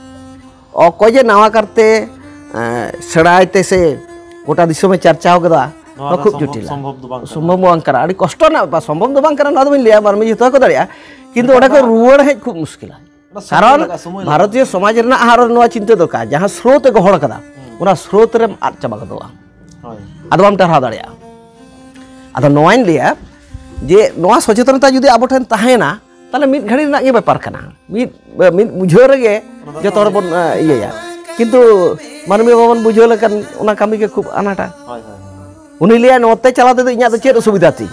ᱚᱠᱚᱭ ᱡᱮ ᱱᱟᱣᱟ ᱠᱟᱨᱛᱮ, ᱮᱸ, ᱥᱮᱬᱟᱭ ᱛᱮ ᱥᱮ ᱜᱚᱴᱟ ᱫᱤᱥᱚᱢᱮ ᱪᱟᱨᱪᱟᱣ ᱠᱟᱫᱟ, ᱱᱚᱣᱟ ᱱᱚᱣᱟ ᱫᱚ ᱠᱷᱩᱵ ᱥᱚᱢᱵᱷᱚᱵ, ᱡᱚᱴᱤᱞᱟ᱾ ᱥᱚᱢᱵᱷᱚᱵ ᱫᱚ ᱵᱟᱝ ᱠᱟᱱᱟ᱾ ᱥᱚᱢᱵᱷᱚᱵ ᱫᱚ ᱵᱟᱝ ᱠᱟᱱᱟ, ᱱᱚᱣᱟ ᱫᱚ ᱵᱟᱹᱧ ᱞᱟᱹᱭᱟ, ᱢᱟᱹᱱᱢᱤ ᱡᱚᱛᱚ ᱜᱮᱠᱚ ᱫᱟᱲᱮᱭᱟᱜᱼᱟ, ᱠᱤᱱᱛᱩ ᱚᱸᱰᱮ ᱠᱷᱚᱱ ᱨᱩᱣᱟᱹᱲ ᱦᱮᱡ ᱠᱷᱩᱵ ᱢᱩᱥᱠᱤᱞᱟ᱾ ᱚᱱᱟ ᱥᱚᱢᱚᱭ ᱠᱟᱨᱚᱱ ᱞᱟᱜᱟᱜᱼᱟ, ᱥᱚᱢᱚᱭ ᱞᱟᱜᱟᱜᱼᱟ᱾ ᱵᱷᱟᱨᱚᱛᱤᱭᱚ ᱥᱚᱢᱟᱡᱽ ᱨᱮᱱᱟᱜ ᱟᱨ ᱱᱚᱣᱟ ᱪᱤᱱᱛᱟᱹ ᱫᱚᱨᱠᱟᱨ, ᱡᱟᱦᱟᱸ ᱥᱨᱳᱛ ᱮ ᱜᱚᱦᱚᱲ ᱠᱟᱫᱟ, ᱦᱩᱸ᱾ ᱚᱱᱟ ᱥᱨᱳᱛ ᱨᱮᱢ ᱟᱫ ᱪᱟᱵᱟ ᱜᱚᱫᱚᱜᱼᱟ᱾ ᱦᱳᱭ᱾ ᱟᱫᱚ ᱵᱟᱢ ᱴᱟᱨᱦᱟᱣ ᱫᱟᱲᱮᱭᱟᱜᱼᱟ᱾ ᱟᱫᱚ ᱱᱚᱣᱟᱧ ᱞᱟᱹᱭᱟ ᱡᱮ ᱱᱚᱣᱟ ᱥᱚᱪᱮᱛᱚᱱᱚᱛᱟ ᱡᱩᱫᱤ ᱟᱵᱚ ᱴᱷᱮᱱ ᱛᱟᱦᱮᱸᱭᱮᱱᱟ, ᱛᱟᱦᱞᱮ ᱢᱤᱫ ᱜᱷᱟᱹᱲᱤ ᱨᱮᱱᱟᱜ ᱜᱮ ᱵᱮᱯᱟᱨ ᱠᱟᱱᱟ᱾ ᱢᱤᱫ, ᱢᱤᱫ ᱵᱩᱡᱷᱟᱹᱣ ᱨᱮᱜᱮ ᱚᱱᱟ ᱫᱚ ᱡᱚᱛᱚ ᱦᱚᱲ ᱵᱚᱱ, ᱮ, ᱤᱭᱟᱹᱭᱟ᱾ ᱠᱤᱱᱛᱩ ᱢᱟᱹᱱᱢᱤ ᱵᱟᱵᱚᱱ ᱵᱩᱡᱷᱟᱹᱣ ᱞᱮᱠᱷᱟᱱ ᱚᱱᱟ ᱠᱟᱹᱢᱤ ᱜᱮ ᱠᱷᱩᱵ ᱟᱱᱟᱴᱟ᱾ ᱦᱳᱭ, ᱦᱳᱭ, ᱦᱳᱭ᱾ ᱩᱱᱤ ᱞᱟᱹᱭᱟ, "ᱱᱚᱛᱮ ᱪᱟᱞᱟᱣ ᱛᱮᱫᱚ ᱤᱧᱟᱹᱜ ᱫᱚ ᱪᱮᱫ ᱚᱥᱩᱵᱤᱫᱷᱟ ᱛᱤᱧ?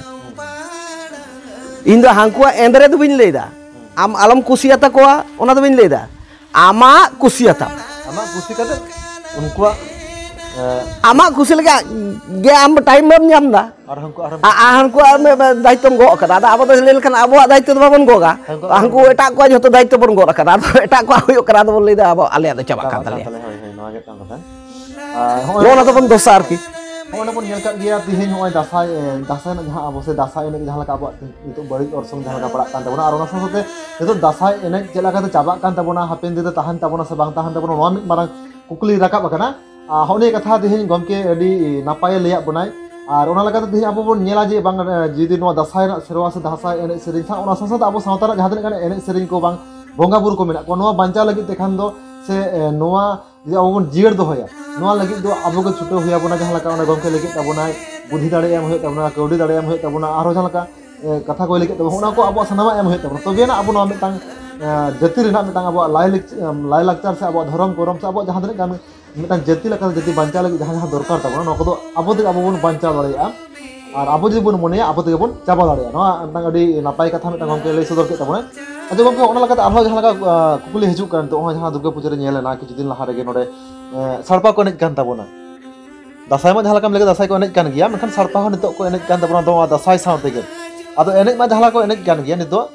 ᱤᱧ ᱫᱚ ᱦᱟᱱᱠᱩᱣᱟᱜ ᱮᱸᱫᱽᱨᱮ ᱫᱚ ᱵᱟᱹᱧ ᱞᱟᱹᱭᱫᱟ, ᱟᱢ ᱟᱞᱚᱢ ᱠᱩᱥᱤᱭᱟᱛᱟ ᱠᱚᱣᱟ, ᱚᱱᱟ ᱫᱚ ᱵᱟᱹᱧ ᱞᱟᱹᱭᱫᱟ, ᱟᱢᱟᱜ ᱠᱩᱥᱤᱭᱟᱛᱟᱢ, ᱟᱢᱟᱜ ᱠᱩᱥᱤ ᱠᱟᱛᱮ ᱩᱱᱠᱩᱣᱟᱜ, ᱮ, ᱟᱢᱟᱜ ᱠᱩᱥᱤ ᱞᱮᱠᱟ ᱜᱮ ᱟᱢ ᱴᱟᱭᱤᱢ ᱵᱟᱢ ᱧᱟᱢ ᱮᱫᱟ᱾ ᱟᱨ ᱦᱟᱱᱠᱩ ᱟᱨᱦᱚᱸ ᱟ-, ᱟ-, ᱦᱟᱱᱠᱩᱣᱟᱜ ᱢᱮ-, ᱢᱮ-, ᱫᱟᱭᱤᱛᱛᱚᱢ ᱜᱚᱜ ᱠᱟᱫᱟ᱾ ᱟᱫᱚ ᱟᱵᱚ ᱫᱚ ᱞᱟᱹᱭ ᱞᱮᱠᱷᱟᱱ ᱟᱵᱚᱣᱟᱜ ᱫᱟᱭᱤᱛᱛᱚ ᱫᱚ ᱵᱟᱵᱚᱱ ᱜᱚᱜᱟ, ᱦᱟᱱᱠᱩ ᱟᱨᱦᱚᱸ ᱦᱟᱱᱠᱩ ᱮᱴᱟᱜ ᱠᱚᱣᱟᱜ ᱡᱷᱚᱛᱚ ᱫᱟᱭᱤᱛᱛᱚ ᱵᱚᱱ ᱜᱚᱜ ᱠᱟᱫᱟ᱾ ᱟᱫᱚ ᱮᱴᱟᱜ ᱠᱚᱣᱟᱜ ᱦᱩᱭᱩᱜ ᱠᱟᱱᱟ, ᱟᱫᱚ ᱵᱚᱱ ᱞᱟᱹᱭᱫᱟ ᱟᱵᱚ, ᱟᱞᱮᱭᱟᱜ ᱫᱚ ᱪᱟᱵᱟᱜ ᱠᱟᱱ ᱛᱟᱞᱮᱭᱟ᱾ ᱦᱳᱭ, ᱦᱳᱭ, ᱱᱚᱣᱟ ᱜᱮ ᱠᱟᱱ ᱠᱟᱛᱷᱟ᱾ ᱟᱨ ᱦᱚᱸᱜᱼᱚᱭ ᱱᱚᱜᱼᱚ ᱱᱟ ᱛᱟᱵᱚᱱ ᱫᱚᱥᱟ ᱟᱨᱠᱤ᱾ ᱦᱚᱸᱜᱼᱚᱭ ᱵᱚᱱ ᱧᱮᱞ ᱠᱟᱜ ᱜᱮᱭᱟ, ᱛᱤᱦᱤᱧ ᱦᱚᱸᱜᱼᱚᱭ ᱫᱟᱸᱥᱟᱭ, ᱮ, ᱫᱟᱸᱥᱟᱭ ᱨᱮᱱᱟᱜ ᱡᱟᱦᱟᱸ ᱟᱵᱚ ᱥᱮ ᱫᱟᱸᱥᱟᱭ ᱮᱱᱮᱡ ᱡᱟᱦᱟᱸ ᱞᱮᱠᱟ ᱟᱵᱚᱣᱟᱜ ᱱᱤᱛᱚᱜ ᱵᱟᱹᱲᱤᱡ ᱚᱨᱥᱚᱝ ᱡᱟᱦᱟᱸ ᱞᱮᱠᱟ ᱯᱟᱲᱟᱜ ᱠᱟᱱ ᱛᱟᱵᱚᱱᱟ, ᱟᱨ ᱚᱱᱟ ᱥᱟᱶ ᱥᱟᱶᱛᱮ ᱱᱤᱛᱚᱜ ᱫᱟᱸᱥᱟᱭ ᱮᱱᱮᱡ ᱪᱮᱫ ᱞᱮᱠᱟᱛᱮ ᱪᱟᱵᱟᱜ ᱠᱟᱱ ᱛᱟᱵᱚᱱᱟ, ᱦᱟᱯᱮᱱ ᱫᱤᱱ ᱨᱮ ᱛᱟᱦᱮᱱ ᱛᱟᱵᱚᱱᱟ ᱥᱮ ᱵᱟᱝ ᱛᱟᱦᱮᱱ ᱛᱟᱵᱚᱱᱟ, ᱱᱚᱣᱟ ᱢᱤᱫ ᱢᱟᱨᱟᱝ ᱠᱩᱠᱞᱤ ᱨᱟᱠᱟᱵ ᱟᱠᱟᱱᱟ᱾ ᱟᱨ ᱦᱚᱸᱜᱼᱚ ᱱᱤᱭᱟᱹ ᱠᱟᱛᱷᱟ ᱛᱮᱦᱮᱧ ᱜᱚᱢᱠᱮ ᱟᱹᱰᱤ ᱱᱟᱯᱟᱭᱮ ᱞᱟᱹᱭᱟᱫ ᱵᱚᱱᱟᱭ᱾ ᱟᱨ ᱚᱱᱟ ᱞᱮᱠᱟᱛᱮ ᱛᱮᱦᱮᱧ ᱟᱵᱚ ᱵᱚᱱ ᱧᱮᱞᱟ ᱡᱮ ᱵᱟᱝ, ᱮ, ᱡᱩᱫᱤ ᱱᱚᱣᱟ ᱫᱟᱸᱥᱟᱭ ᱨᱮᱱᱟᱜ ᱥᱮᱨᱣᱟ ᱥᱮ ᱫᱟᱸᱥᱟᱭ ᱮᱱᱮᱡ ᱥᱮᱨᱮᱧ ᱥᱟᱶ, ᱚᱱᱟ ᱥᱟᱶ ᱥᱟᱶᱛᱮ ᱟᱵᱚ ᱥᱟᱶᱛᱟ ᱨᱮᱱᱟᱜ ᱡᱟᱦᱟᱸ ᱛᱤᱱᱟᱹᱜ ᱜᱟᱱ ᱮᱱᱮᱡ ᱥᱮᱨᱮᱧ ᱠᱚ ᱵᱟᱝ ᱵᱚᱸᱜᱟ ᱵᱩᱨᱩ ᱠᱚ ᱢᱮᱱᱟᱜ ᱠᱚᱣᱟ, ᱱᱚᱣᱟ ᱵᱟᱧᱪᱟᱣ ᱞᱟᱹᱜᱤᱫ ᱛᱮ ᱠᱷᱟᱱ ᱫᱚ ᱥᱮ, ᱮ, ᱱᱚᱣᱟ ᱡᱩᱫᱤ ᱟᱵᱚ ᱵᱚᱱ ᱡᱤᱭᱟᱹᱲ ᱫᱚᱦᱚᱭᱟ, ᱱᱚᱣᱟ ᱞᱟᱹᱜᱤᱫ ᱫᱚ ᱟᱵᱚ ᱜᱮ ᱪᱷᱩᱴᱟᱹᱣ ᱦᱩᱭ ᱟᱵᱚᱱᱟ᱾ ᱡᱟᱦᱟᱸ ᱞᱮᱠᱟ ᱚᱸᱰᱮ ᱜᱚᱢᱠᱮ ᱞᱟᱹᱭ ᱠᱮᱫ ᱛᱟᱵᱚᱱᱟᱭ, ᱵᱩᱫᱷᱤ ᱫᱟᱲᱮ ᱮᱢ ᱦᱩᱭᱩᱜ ᱛᱟᱵᱚᱱᱟ, ᱠᱟᱹᱣᱰᱤ ᱫᱟᱲᱮ ᱮᱢ ᱦᱩᱭᱩᱜ ᱛᱟᱵᱚᱱᱟ, ᱟᱨᱦᱚᱸ ᱡᱟᱦᱟᱸ ᱞᱮᱠᱟ, ᱮ, ᱠᱟᱛᱷᱟ ᱠᱚᱭ ᱞᱟᱹᱭ ᱠᱮᱫ ᱛᱟᱵᱚᱱᱟ, ᱚᱱᱟ ᱠᱚ ᱟᱵᱚᱣᱟᱜ ᱥᱟᱱᱟᱢᱟᱜ ᱮᱢ ᱦᱩᱭᱩᱜ ᱛᱟᱵᱚᱱᱟ᱾ ᱛᱚᱵᱮ ᱟᱱᱟᱜ ᱟᱵᱚ ᱱᱚᱣᱟ ᱢᱤᱫᱴᱟᱝ, ᱮ, ᱡᱟᱹᱛᱤ ᱨᱮᱱᱟᱜ ᱢᱤᱫᱴᱟᱝ ᱟᱵᱚᱣᱟᱜ ᱞᱟᱭ ᱞᱟᱠᱪ-, ᱮᱢ, ᱞᱟᱭ ᱞᱟᱠᱪᱟᱨ ᱥᱮ ᱟᱵᱚᱣᱟᱜ ᱫᱷᱚᱨᱚᱢ ᱠᱚᱨᱚᱢ ᱥᱮ ᱟᱵᱚᱣᱟᱜ ᱡᱟᱦᱟᱸ ᱛᱤᱱᱟᱹᱜ ᱜᱟᱱ ᱢᱤᱫᱴᱟᱝ ᱡᱟᱹᱛᱤ ᱞᱮᱠᱟᱛᱮ ᱡᱟᱹᱛᱤ ᱵᱟᱧᱪᱟᱣ ᱞᱟᱹᱜᱤᱫ ᱡᱟᱦᱟᱸ ᱡᱟᱦᱟᱸ ᱫᱚᱨᱠᱟᱨ ᱛᱟᱵᱚᱱᱟ, ᱱᱚᱣᱟ ᱠᱚᱫᱚ ᱟᱵᱚ ᱛᱮᱜᱮ ᱟᱵᱚ ᱵᱚᱱ ᱵᱟᱧᱪᱟᱣ ᱫᱟᱲᱮᱭᱟᱜᱼᱟ᱾ ᱟᱨ ᱟᱵᱚ ᱡᱩᱫᱤ ᱵᱚᱱ ᱢᱚᱱᱮᱭᱟ, ᱟᱵᱚ ᱛᱮᱜᱮ ᱵᱚᱱ ᱪᱟᱵᱟ ᱫᱟᱲᱮᱭᱟᱜᱼᱟ᱾ ᱱᱚᱣᱟ ᱢᱤᱫᱴᱟᱝ ᱟᱹᱰᱤ ᱱᱟᱯᱟᱭ ᱠᱟᱛᱷᱟ ᱢᱤᱫᱴᱟᱝ ᱜᱚᱢᱠᱮ ᱞᱟᱹᱭ ᱥᱚᱫᱚᱨ ᱠᱮᱫ ᱛᱟᱵᱚᱱᱟᱭ᱾ ᱟᱪᱪᱷᱟ ᱜᱚᱢᱠᱮ, ᱚᱱᱟ ᱞᱮᱠᱟᱛᱮ ᱟᱨᱦᱚᱸ ᱡᱟᱦᱟᱸ ᱞᱮᱠᱟ, ᱟ, ᱠᱩᱠᱞᱤ ᱦᱤᱡᱩᱜ ᱠᱟᱱᱟ, ᱱᱤᱛᱚᱜ ᱦᱚᱸ ᱡᱟᱦᱟᱸ ᱫᱩᱨᱜᱟᱹ ᱯᱩᱡᱟᱹ ᱨᱮ ᱧᱮᱞ ᱮᱱᱟ ᱠᱤᱪᱷᱩ ᱫᱤᱱ ᱞᱟᱦᱟ ᱨᱮᱜᱮ ᱱᱚᱰᱮ, ᱮ, ᱥᱟᱲᱯᱟ ᱠᱚ ᱮᱱᱮᱡ ᱠᱟᱱ ᱛᱟᱵᱚᱱᱟ᱾ ᱫᱟᱸᱥᱟᱭ ᱢᱟ ᱡᱟᱦᱟᱸ ᱞᱮᱠᱟᱢ ᱞᱟᱹᱭ ᱠᱮᱫᱟ, ᱫᱟᱸᱥᱟᱭ ᱠᱚ ᱮᱱᱮᱡ ᱠᱟᱱ ᱜᱮᱭᱟ, ᱢᱮᱱᱠᱷᱟᱱ ᱥᱟᱲᱯᱟ ᱦᱚᱸ ᱱᱤᱛᱚᱜ ᱠᱚ ᱮᱱᱮᱡ ᱠᱟᱱ ᱛᱟᱵᱚᱱᱟ ᱱᱚᱣᱟ ᱫᱟᱸᱥᱟᱭ ᱥᱟᱶ ᱛᱮᱜᱮ᱾ ᱟᱫᱚ ᱮᱱᱮᱡ ᱢᱟ ᱡᱟᱦᱟᱸ ᱞᱮᱠᱟ ᱠᱚ ᱮᱱᱮᱡ ᱠᱟᱱ ᱜᱮᱭᱟ, ᱱᱤᱛᱚᱜ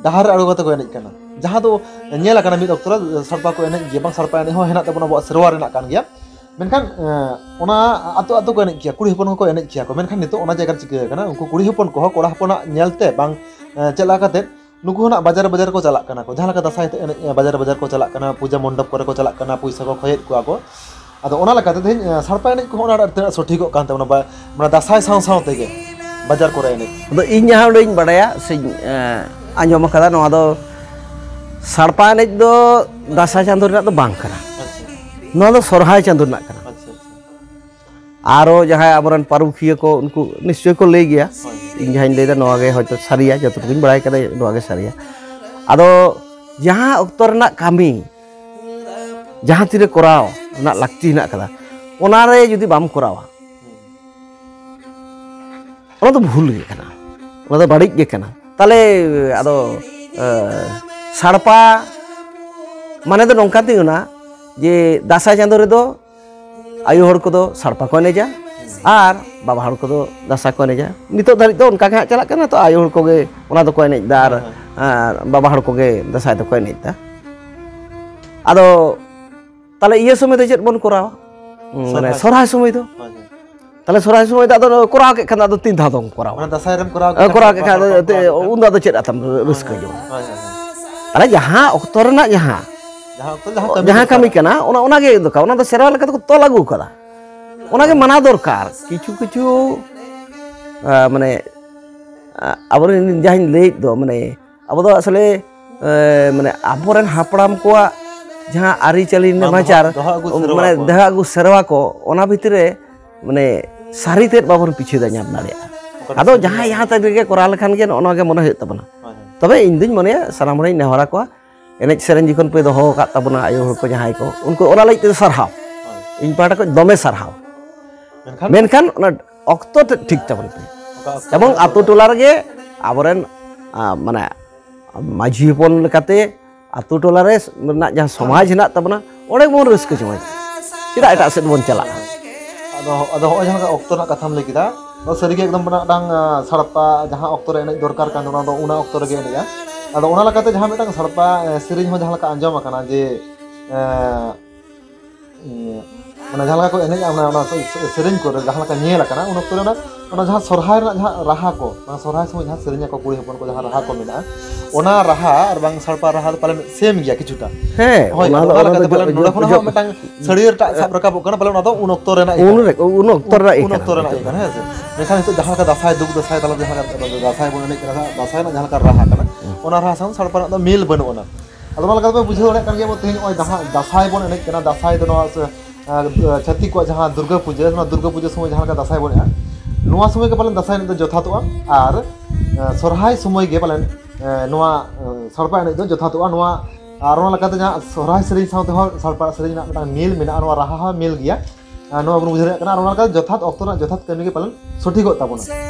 ᱰᱟᱦᱟᱨ ᱨᱮ ᱟᱬᱜᱚ ᱠᱟᱛᱮ ᱠᱚ ᱮᱱᱮᱡ ᱠᱟᱱᱟ᱾ ᱡᱟᱦᱟᱸ ᱫᱚ ᱧᱮᱞ ᱟᱠᱟᱱᱟ ᱢᱤᱫ ᱚᱠᱛᱚ ᱨᱮ ᱥᱟᱲᱯᱟ ᱠᱚ ᱮᱱᱮᱡ ᱜᱮᱭᱟ, ᱵᱟᱝ ᱥᱟᱲᱯᱟ ᱮᱱᱮᱡ ᱦᱚᱸ ᱦᱮᱱᱟᱜ ᱛᱟᱵᱚᱱᱟ ᱟᱵᱚᱣᱟᱜ ᱥᱮᱨᱣᱟ ᱨᱮᱱᱟᱜ ᱠᱟᱱ ᱜᱮᱭᱟ᱾ ᱢᱮᱱᱠᱷᱟᱱ, ᱮᱸ, ᱚᱱᱟ ᱟᱛᱳ ᱟᱛᱳ ᱠᱚ ᱮᱱᱮᱡ ᱜᱮᱭᱟ, ᱠᱩᱲᱤ ᱦᱚᱯᱚᱱ ᱦᱚᱸᱠᱚ ᱮᱱᱮᱡ ᱜᱮᱭᱟ ᱠᱚ᱾ ᱢᱮᱱᱠᱷᱟᱱ ᱱᱤᱛᱚᱜ ᱚᱱᱟ ᱡᱟᱭᱜᱟ ᱨᱮ ᱪᱤᱠᱟᱹ ᱟᱠᱟᱱᱟ, ᱩᱱᱠᱩ ᱠᱩᱲᱤ ᱦᱚᱯᱚᱱ ᱠᱚᱦᱚᱸ ᱠᱚᱲᱟ ᱦᱚᱯᱚᱱᱟᱜ ᱧᱮᱞ ᱛᱮ ᱵᱟᱝ, ᱮᱸ, ᱪᱮᱫ ᱞᱮᱠᱟ ᱠᱟᱛᱮ ᱱᱩᱠᱩ ᱦᱚᱸ ᱱᱟᱜ ᱵᱟᱡᱟᱨ ᱵᱟᱡᱟᱨ ᱠᱚ ᱪᱟᱞᱟᱜ ᱠᱟᱱᱟ ᱠᱚ, ᱡᱟᱦᱟᱸ ᱞᱮᱠᱟ ᱫᱟᱸᱥᱟᱭ ᱮᱱᱮᱡ ᱵᱟᱡᱟᱨ ᱵᱟᱡᱟᱨ ᱠᱚ ᱪᱟᱞᱟᱜ ᱠᱟᱱᱟ, ᱯᱩᱡᱟᱹ ᱢᱚᱱᱰᱚᱯ ᱠᱚᱨᱮ ᱠᱚ ᱪᱟᱞᱟᱜ ᱠᱟᱱᱟ, ᱯᱩᱭᱥᱟᱹ ᱠᱚ ᱠᱷᱚᱭᱮᱫ ᱠᱚᱣᱟ ᱠᱚ᱾ ᱟᱫᱚ ᱚᱱᱟ ᱞᱮᱠᱟᱛᱮ ᱛᱮᱦᱮᱧ, ᱮ, ᱥᱟᱲᱯᱟ ᱮᱱᱮᱡ ᱠᱚᱦᱚᱸ ᱚᱱᱟ ᱟᱹᱰᱤ ᱛᱮᱫ ᱥᱚᱴᱷᱤᱠᱚᱜ ᱠᱟᱱ ᱛᱟᱵᱚᱱᱟ, ᱵᱟ-, ᱢᱟᱱᱮ ᱫᱟᱸᱥᱟᱭ ᱥᱟᱶ ᱥᱟᱶ ᱛᱮᱜᱮ ᱵᱟᱡᱟᱨ ᱠᱚᱨᱮ ᱮᱱᱮᱡ᱾ ᱟᱫᱚ ᱤᱧ ᱡᱟᱦᱟᱸ ᱩᱰᱟᱹᱧ ᱵᱟᱰᱟᱭᱟ ᱥᱮᱧ, ᱮ, ᱟᱸᱡᱚᱢ ᱟᱠᱟᱫᱟ, ᱱᱚᱣᱟ ᱫᱚ ᱥᱟᱲᱯᱟ ᱮᱱᱮᱡ ᱫᱚ ᱫᱟᱸᱥᱟᱭ ᱪᱟᱸᱫᱳ ᱨᱮᱱᱟᱜ ᱫᱚ ᱵᱟᱝ ᱠᱟᱱᱟ᱾ ᱟᱪᱪᱷᱟ᱾ ᱱᱚᱣᱟ ᱫᱚ ᱥᱚᱨᱦᱟᱭ ᱪᱟᱸᱫᱳ ᱨᱮᱱᱟᱜ ᱠᱟᱱᱟ᱾ ᱟᱪᱪᱷᱟ, ᱟᱪᱪᱷᱟ᱾ ᱟᱨᱚ ᱡᱟᱦᱟᱸᱭ ᱟᱵᱚᱨᱮᱱ ᱯᱟᱹᱨᱩᱠᱷᱤᱭᱟᱹ ᱠᱚ, ᱩᱱᱠᱩ ᱱᱤᱥᱪᱚᱭ ᱠᱚ ᱞᱟᱹᱭ ᱜᱮᱭᱟ᱾ ᱦᱳᱭ᱾ ᱤᱧ ᱡᱟᱦᱟᱸᱧ ᱞᱟᱹᱭᱫᱟ, ᱱᱚᱣᱟ ᱜᱮ ᱦᱚᱭᱛᱳ ᱥᱟᱹᱨᱤᱭᱟ, ᱡᱚᱛᱚᱴᱩᱠᱩᱧ ᱵᱟᱲᱟᱭ ᱠᱟᱫᱟ, ᱱᱚᱣᱟ ᱜᱮ ᱥᱟᱹᱨᱤᱭᱟ᱾ ᱟᱫᱚ ᱡᱟᱦᱟᱸ ᱚᱠᱛᱚ ᱨᱮᱱᱟᱜ ᱠᱟᱹᱢᱤ ᱡᱟᱦᱟᱸ ᱛᱤᱨᱮ ᱠᱚᱨᱟᱣ ᱨᱮᱱᱟᱜ ᱞᱟᱹᱠᱛᱤ ᱦᱮᱱᱟᱜ ᱠᱟᱫᱟ, ᱚᱱᱟᱨᱮ ᱡᱩᱫᱤ ᱵᱟᱢ ᱠᱚᱨᱟᱣᱟ, ᱚᱱᱟ ᱫᱚ ᱵᱷᱩᱞ ᱜᱮ ᱠᱟᱱᱟ, ᱚᱱᱟ ᱫᱚ ᱵᱟᱹᱲᱤᱡ ᱜᱮ ᱠᱟᱱᱟ᱾ ᱛᱟᱦᱞᱮ ᱟᱫᱚ, ᱮ, ᱥᱟᱲᱯᱟ ᱢᱟᱱᱮ ᱫᱚ ᱱᱚᱝᱠᱟᱱ ᱛᱤᱸᱜᱩᱱᱟ ᱡᱮ ᱫᱟᱸᱥᱟᱭ ᱪᱟᱸᱫᱳ ᱨᱮᱫᱚ ᱟᱭᱳ ᱦᱚᱲ ᱠᱚᱫᱚ ᱥᱟᱲᱯᱟ ᱠᱚ ᱮᱱᱮᱡᱟ ᱟᱨ ᱵᱟᱵᱟ ᱦᱚᱲ ᱠᱚᱫᱚ ᱫᱟᱸᱥᱟᱭ ᱠᱚ ᱮᱱᱮᱡᱟ᱾ ᱱᱤᱛᱚᱜ ᱫᱷᱟᱹᱨᱤᱡ ᱫᱚ ᱚᱱᱠᱟ ᱜᱮ ᱦᱟᱸᱜ ᱪᱟᱞᱟᱜ ᱠᱟᱱᱟ, ᱛᱚ ᱟᱭᱳ ᱦᱚᱲ ᱠᱚᱜᱮ ᱚᱱᱟ ᱫᱚᱠᱚ ᱮᱱᱮᱡ ᱮᱫᱟ ᱟᱨ, ᱦᱳᱭ, ᱦᱳᱭ᱾ ᱟᱨ ᱵᱟᱵᱟ ᱦᱚᱲ ᱠᱚᱜᱮ ᱫᱟᱸᱥᱟᱭ ᱫᱚᱠᱚ ᱮᱱᱮᱡ ᱮᱫᱟ᱾ ᱟᱫᱚ ᱛᱟᱦᱞᱮ ᱤᱭᱟᱹ ᱥᱚᱢᱚᱭ ᱫᱚ ᱪᱮᱫ ᱵᱚᱱ ᱠᱚᱨᱟᱣᱟ? ᱩᱸ, ᱢᱟᱱᱮ ᱥᱚᱨᱦᱟᱭ᱾ ᱥᱚᱨᱦᱟᱭ ᱥᱚᱢᱚᱭ ᱫᱚ? ᱦᱳᱭ, ᱦᱳᱭ᱾ ᱛᱟᱦᱞᱮ ᱥᱚᱨᱦᱟᱭ ᱥᱚᱢᱚᱭ ᱫᱚ ᱟᱫᱚ ᱠᱚᱨᱟᱣ ᱠᱮᱫ ᱠᱷᱟᱱ ᱫᱚ ᱟᱫᱚ ᱛᱤᱱ ᱫᱷᱟᱣ ᱫᱚᱢ ᱠᱚᱨᱟᱣᱟ? ᱢᱟᱱᱮ ᱫᱟᱸᱥᱟᱭ ᱨᱮᱢ ᱠᱚᱨᱟᱣ ᱠᱮᱫ ᱮ, ᱠᱷᱟᱱ ᱠᱚᱨᱟᱣ ᱫᱚ ᱠᱮᱫ ᱠᱷᱟᱱ ᱵᱟᱨ ᱫᱚ ᱫᱷᱟᱣ ᱛᱮ ᱠᱚᱨᱟᱣ ᱠᱮᱫ ᱠᱷᱟᱱ᱾ ᱩᱱ ᱫᱚ ᱟᱫᱚ ᱪᱮᱫ ᱟᱛᱟᱢ ᱨᱟᱹᱥᱠᱟᱹ ᱦᱳᱭ, ᱡᱚᱝ? ᱦᱳᱭ, ᱦᱳᱭ, ᱦᱳᱭ᱾ ᱛᱟᱦᱞᱮ ᱡᱟᱦᱟᱸ ᱚᱠᱛᱚ ᱨᱮᱱᱟᱜ ᱡᱟᱦᱟᱸ, ᱡᱟᱦᱟᱸ ᱚᱠᱛᱚ ᱡᱟᱦᱟᱸ ᱠᱟᱹᱢᱤ ᱡᱟᱦᱟᱸ ᱫᱚᱨᱠᱟᱨ᱾ ᱠᱟᱹᱢᱤ ᱠᱟᱱᱟ, ᱚᱱᱟ, ᱚᱱᱟ ᱜᱮ ᱫᱚᱨᱠᱟᱨ᱾ ᱚᱱᱟ ᱫᱚ ᱥᱮᱨᱣᱟ ᱞᱮᱠᱟ ᱛᱮᱠᱚ ᱛᱚᱞ ᱟᱹᱜᱩ ᱠᱟᱫᱟ᱾ ᱚᱱᱟ ᱜᱮ ᱢᱟᱱᱟᱣ ᱫᱚᱨᱠᱟᱨ᱾ ᱠᱤᱪᱷᱩ, ᱠᱤᱪᱷᱩ, ᱟ, ᱢᱟᱱᱮ, ᱟ, ᱟᱵᱚᱨᱮᱱ ᱡᱟᱦᱟᱸᱧ ᱞᱟᱹᱭᱮᱫ ᱫᱚ, ᱢᱟᱱᱮ, ᱟᱵᱚ ᱫᱚ ᱟᱥᱚᱞᱮ, ᱮ, ᱢᱟᱱᱮ, ᱟᱵᱚᱨᱮᱱ ᱦᱟᱯᱲᱟᱢ ᱠᱚᱣᱟᱜ ᱡᱟᱦᱟᱸ ᱟᱹᱨᱤᱪᱟᱹᱞᱤ ᱵᱟᱝ, ᱱᱮᱢᱟᱪᱟᱨ, ᱫᱚᱦᱚ, ᱫᱚᱦᱚ ᱟᱹᱜᱩ ᱥᱮᱨᱣᱟ ᱢᱟᱱᱮ, ᱠᱚ᱾ ᱫᱚᱦᱚ ᱟᱹᱜᱩ ᱥᱮᱨᱣᱟ ᱠᱚ, ᱚᱱᱟ ᱵᱷᱤᱛᱨᱤ ᱨᱮ, ᱢᱟᱱᱮ, ᱥᱟᱹᱨᱤ ᱛᱮᱫ ᱵᱟᱵᱚᱱ ᱯᱤᱪᱷᱟᱹ ᱫᱟ ᱧᱟᱢ ᱫᱟᱲᱮᱭᱟᱜᱼᱟ᱾ ᱚᱠᱟᱴᱟᱜ ᱟᱫᱚ ᱥᱟᱹᱨᱤ ᱡᱟᱦᱟᱸᱭ ᱠᱟᱱᱟ? ᱡᱟᱦᱟᱸ ᱛᱮᱫ ᱨᱮᱜᱮ ᱠᱚᱨᱟᱣ ᱞᱮᱠᱷᱟᱱ ᱜᱮ ᱱᱚᱜᱼᱚ ᱱᱚᱣᱟ ᱜᱮ ᱢᱚᱱᱮ ᱦᱩᱭᱩᱜ ᱛᱟᱵᱚᱱᱟ᱾ ᱦᱳᱭ, ᱦᱳᱭ᱾ ᱛᱚᱵᱮ ᱤᱧ ᱫᱩᱧ ᱢᱚᱱᱮᱭᱟ, ᱥᱟᱱᱟᱢ ᱦᱚᱲᱤᱧ ᱱᱮᱦᱚᱨ ᱟᱠᱚᱣᱟ, ᱮᱱᱮᱡ ᱥᱮᱨᱮᱧ ᱡᱚᱠᱷᱚᱱ ᱯᱮ ᱫᱚᱦᱚ ᱟᱠᱟᱫ ᱛᱟᱵᱚᱱᱟ, ᱟᱭᱳ ᱦᱚᱲ ᱠᱚ ᱡᱟᱦᱟᱸᱭ ᱠᱚ, ᱩᱱᱠᱩ ᱚᱱᱟ ᱞᱟᱹᱜᱤᱫ ᱛᱮ ᱥᱟᱨᱦᱟᱣ᱾ ᱦᱳᱭ᱾ ᱤᱧ ᱯᱟᱦᱴᱟ ᱠᱷᱚᱱ ᱫᱚᱢᱮ ᱥᱟᱨᱦᱟᱣ᱾ ᱢᱮᱱᱠᱷᱟᱱ? ᱢᱮᱱᱠᱷᱟᱱ ᱚᱱᱟ ᱚᱠᱛᱚ ᱛᱮᱫ ᱴᱷᱤᱠ ᱛᱟᱵᱚᱱ ᱯᱮ᱾ ᱚᱠᱟ ᱚᱠᱛᱚ ᱮᱵᱚᱝ ᱨᱮ ᱟᱛᱳ ᱚᱠᱟ? ᱴᱚᱞᱟ ᱨᱮᱜᱮ ᱟᱵᱚᱨᱮᱱ, ᱟ, ᱢᱟᱱᱮ, ᱢᱟᱹᱡᱷᱤ ᱦᱚᱯᱚᱱ ᱞᱮᱠᱟᱛᱮ ᱟᱛᱳ ᱴᱚᱞᱟ ᱨᱮ ᱨᱮᱱᱟᱜ ᱡᱟᱦᱟᱸ ᱥᱚᱢᱟᱡᱽ ᱦᱮᱱᱟᱜ ᱛᱟᱵᱚᱱᱟ, ᱚᱸᱰᱮ ᱜᱮᱵᱚᱱ ᱨᱟᱹᱥᱠᱟᱹ ᱡᱚᱝᱟ᱾ ᱪᱮᱫᱟᱜ ᱮᱴᱟᱜ ᱥᱮᱫ ᱵᱚᱱ ᱪᱟᱞᱟᱜᱼᱟ? ᱟᱫᱚ, ᱟᱫᱚ ᱦᱚᱸᱜᱼᱚᱭ ᱡᱟᱦᱟᱸ ᱞᱮᱠᱟ ᱚᱠᱛᱚ ᱨᱮᱱᱟᱜ ᱠᱟᱛᱷᱟᱢ ᱞᱟᱹᱭ ᱠᱮᱫᱟ, ᱛᱚ ᱥᱟᱹᱨᱤᱜᱮ ᱮᱠᱫᱚᱢ ᱢᱟᱱᱮ ᱢᱤᱫᱴᱟᱝ, ᱟ, ᱥᱟᱲᱯᱟ ᱡᱟᱦᱟᱸ ᱚᱠᱛᱚ ᱨᱮ ᱮᱱᱮᱡ ᱫᱚᱨᱠᱟᱨ ᱠᱟᱱ ᱛᱟᱵᱚᱱᱟ, ᱚᱱᱟ ᱚᱠᱛᱚ ᱨᱮᱜᱮ ᱮᱱᱮᱡᱼᱟ᱾ ᱟᱫᱚ ᱚᱱᱟ ᱞᱮᱠᱟᱛᱮ ᱡᱟᱦᱟᱸ ᱢᱤᱫᱴᱟᱝ ᱥᱟᱲᱯᱟ, ᱮ, ᱥᱮᱨᱮᱧ ᱦᱚᱸ ᱡᱟᱦᱟᱸ ᱞᱮᱠᱟ ᱟᱸᱡᱚᱢ ᱟᱠᱟᱱᱟ ᱡᱮ, ᱮ, ᱮ, ᱢᱟᱱᱮ ᱡᱟᱦᱟᱸ ᱞᱮᱠᱟ ᱠᱚ ᱮᱱᱮᱡᱼᱟ, ᱚᱱᱟ, ᱚᱱᱟ ᱥᱮ-, ᱥᱮ-, ᱥᱮᱨᱮᱧ ᱠᱚᱨᱮ ᱡᱟᱦᱟᱸ ᱞᱮᱠᱟ ᱧᱮᱞ ᱟᱠᱟᱱᱟ, ᱩᱱ ᱚᱠᱛᱚ ᱨᱮ ᱚᱱᱟ ᱚᱱᱟ ᱡᱟᱦᱟᱸ ᱥᱚᱨᱦᱟᱭ ᱨᱮᱱᱟᱜ ᱡᱟᱦᱟᱸ ᱨᱟᱦᱟ ᱠᱚ, ᱚᱱᱟ ᱥᱚᱨᱦᱟᱭ ᱥᱚᱢᱚᱭ ᱡᱟᱦᱟᱸ ᱥᱮᱨᱮᱧ ᱟᱠᱚ ᱠᱩᱲᱤ ᱦᱚᱯᱚᱱ ᱠᱚ, ᱡᱟᱦᱟᱸ ᱨᱟᱦᱟ ᱠᱚ ᱢᱮᱱᱟᱜᱼᱟ, ᱚᱱᱟ ᱨᱟᱦᱟ ᱟᱨ ᱵᱟᱝ ᱥᱟᱲᱯᱟ ᱨᱟᱦᱟ ᱫᱚ ᱯᱟᱞᱮᱱ ᱥᱮᱢ ᱜᱮᱭᱟ ᱠᱤᱪᱷᱩᱴᱟ᱾ ᱦᱮᱸ, ᱦᱳᱭ, ᱚᱱᱟ ᱟᱫᱚ ᱫᱚ ᱚᱱᱟ ᱚᱱᱟ ᱞᱮᱠᱟᱛᱮ ᱫᱚ ᱯᱟᱞᱮᱱ ᱡᱚ- ᱱᱚᱰᱮ ᱠᱷᱚᱱ ᱡᱚ- ᱦᱚᱸ ᱢᱤᱫᱴᱟᱝ ᱥᱟᱹᱲᱤᱭᱟᱹᱲ ᱴᱟᱜ ᱥᱟᱵ ᱨᱟᱠᱟᱵᱚᱜ ᱠᱟᱱᱟ, ᱯᱟᱞᱮᱱ ᱚᱱᱟ ᱫᱚ ᱩᱱ ᱚᱠᱛᱚ ᱨᱮᱱᱟᱜ ᱜᱮ ᱩᱱ ᱠᱟᱱᱟ᱾ ᱨᱮ- ᱩᱱ ᱚᱠᱛᱚ ᱨᱮᱱᱟᱜ ᱜᱮ ᱩᱱ ᱠᱟᱱᱟ᱾ ᱚᱠᱛᱚ ᱨᱮᱱᱟᱜ ᱜᱮ ᱠᱟᱱᱟ, ᱦᱮᱸ ᱥᱮ? ᱢᱮᱱᱠᱷᱟᱱ ᱱᱤᱛᱚᱜ ᱡᱟᱦᱟᱸ ᱞᱮᱠᱟ ᱫᱟᱸᱥᱟᱭ ᱫᱩᱠ ᱫᱟᱸᱥᱟᱭ ᱛᱟᱞᱟ ᱡᱟᱦᱟᱸ ᱞᱮᱠᱟ ᱫᱟᱸᱥᱟᱭ ᱵᱚᱱ ᱮᱱᱮᱡ ᱠᱟᱱᱟ, ᱫᱟᱸᱥᱟᱭ ᱨᱮᱱᱟᱜ ᱡᱟᱦᱟᱸ ᱞᱮᱠᱟ ᱨᱟᱦᱟ ᱠᱟᱱᱟ, ᱚᱱᱟ ᱨᱟᱦᱟ ᱥᱟᱶ ᱥᱟᱲᱯᱟ ᱨᱮᱱᱟᱜ ᱫᱚ ᱢᱤᱞ ᱵᱟᱹᱱᱩᱜ ᱟᱱᱟ᱾ ᱟᱫᱚ ᱚᱱᱟ ᱞᱮᱠᱟ ᱛᱮᱯᱮ ᱵᱩᱡᱷᱟᱹᱣ ᱫᱟᱲᱮᱭᱟᱜ ᱠᱟᱱ ᱜᱮᱭᱟ, ᱛᱮᱦᱮᱧ ᱱᱚᱜᱼᱚᱭ ᱫᱟᱦᱟ- ᱫᱟᱸᱥᱟᱭ ᱵᱚᱱ ᱮᱱᱮᱡ ᱠᱟᱱᱟ, ᱫᱟᱸᱥᱟᱭ ᱫᱚ ᱱᱚᱣᱟ ᱥᱮ, ᱟᱨ, ᱟᱨ ᱪᱷᱟᱹᱛᱤᱠ ᱠᱚᱣᱟᱜ ᱡᱟᱦᱟᱸ ᱫᱩᱨᱜᱟᱹ ᱯᱩᱡᱟᱹ, ᱚᱱᱟ ᱫᱩᱨᱜᱟᱹ ᱯᱩᱡᱟᱹ ᱥᱚᱢᱚᱭ ᱡᱟᱦᱟᱸ ᱞᱮᱠᱟ ᱫᱟᱸᱥᱟᱭ ᱵᱚᱱ ᱮᱱᱮᱡᱼᱟ, ᱱᱚᱣᱟ ᱥᱚᱢᱚᱭ ᱜᱮ ᱯᱟᱞᱮᱱ ᱫᱟᱸᱥᱟᱭ ᱮᱱᱮᱡ ᱫᱚ ᱡᱚᱛᱷᱟᱛᱚᱜᱼᱟ᱾ ᱟᱨ, ᱟᱨ ᱥᱚᱨᱦᱟᱭ ᱥᱚᱢᱚᱭ ᱜᱮ ᱯᱟᱞᱮᱱ, ᱟᱨ ᱱᱚᱣᱟ, ᱟᱨ ᱥᱟᱲᱯᱟ ᱮᱱᱮᱡ ᱫᱚ ᱡᱚᱛᱷᱟᱛᱚᱜᱼᱟ᱾ ᱱᱚᱣᱟ, ᱟᱨ ᱚᱱᱟ ᱞᱮᱠᱟᱛᱮ ᱡᱟᱦᱟᱸ ᱥᱚᱨᱦᱟᱭ ᱥᱮᱨᱮᱧ ᱥᱟᱶ ᱛᱮᱦᱚᱸ ᱥᱟᱲᱯᱟ ᱥᱮᱨᱮᱧ ᱨᱮᱱᱟᱜ ᱢᱤᱫᱴᱟᱝ ᱢᱤᱞ ᱢᱮᱱᱟᱜᱼᱟ, ᱱᱚᱣᱟ ᱨᱟᱦᱟ ᱦᱚᱸ ᱢᱤᱞ ᱜᱮᱭᱟ᱾ ᱟᱨ ᱱᱚᱣᱟ ᱵᱚᱱ ᱵᱩᱡᱷᱟᱹᱣ ᱫᱟᱲᱮᱭᱟᱜ ᱠᱟᱱᱟ᱾ ᱟᱨ ᱚᱱᱟ ᱞᱮᱠᱟᱛᱮ ᱡᱚᱛᱷᱟᱛ ᱚᱠᱛᱚ ᱨᱮᱱᱟᱜ ᱡᱚᱛᱷᱟᱛ ᱠᱟᱹᱢᱤ ᱜᱮ ᱯᱟᱞᱮᱱ ᱥᱚᱴᱷᱤᱠᱚᱜ ᱛᱟᱵᱚᱱᱟ᱾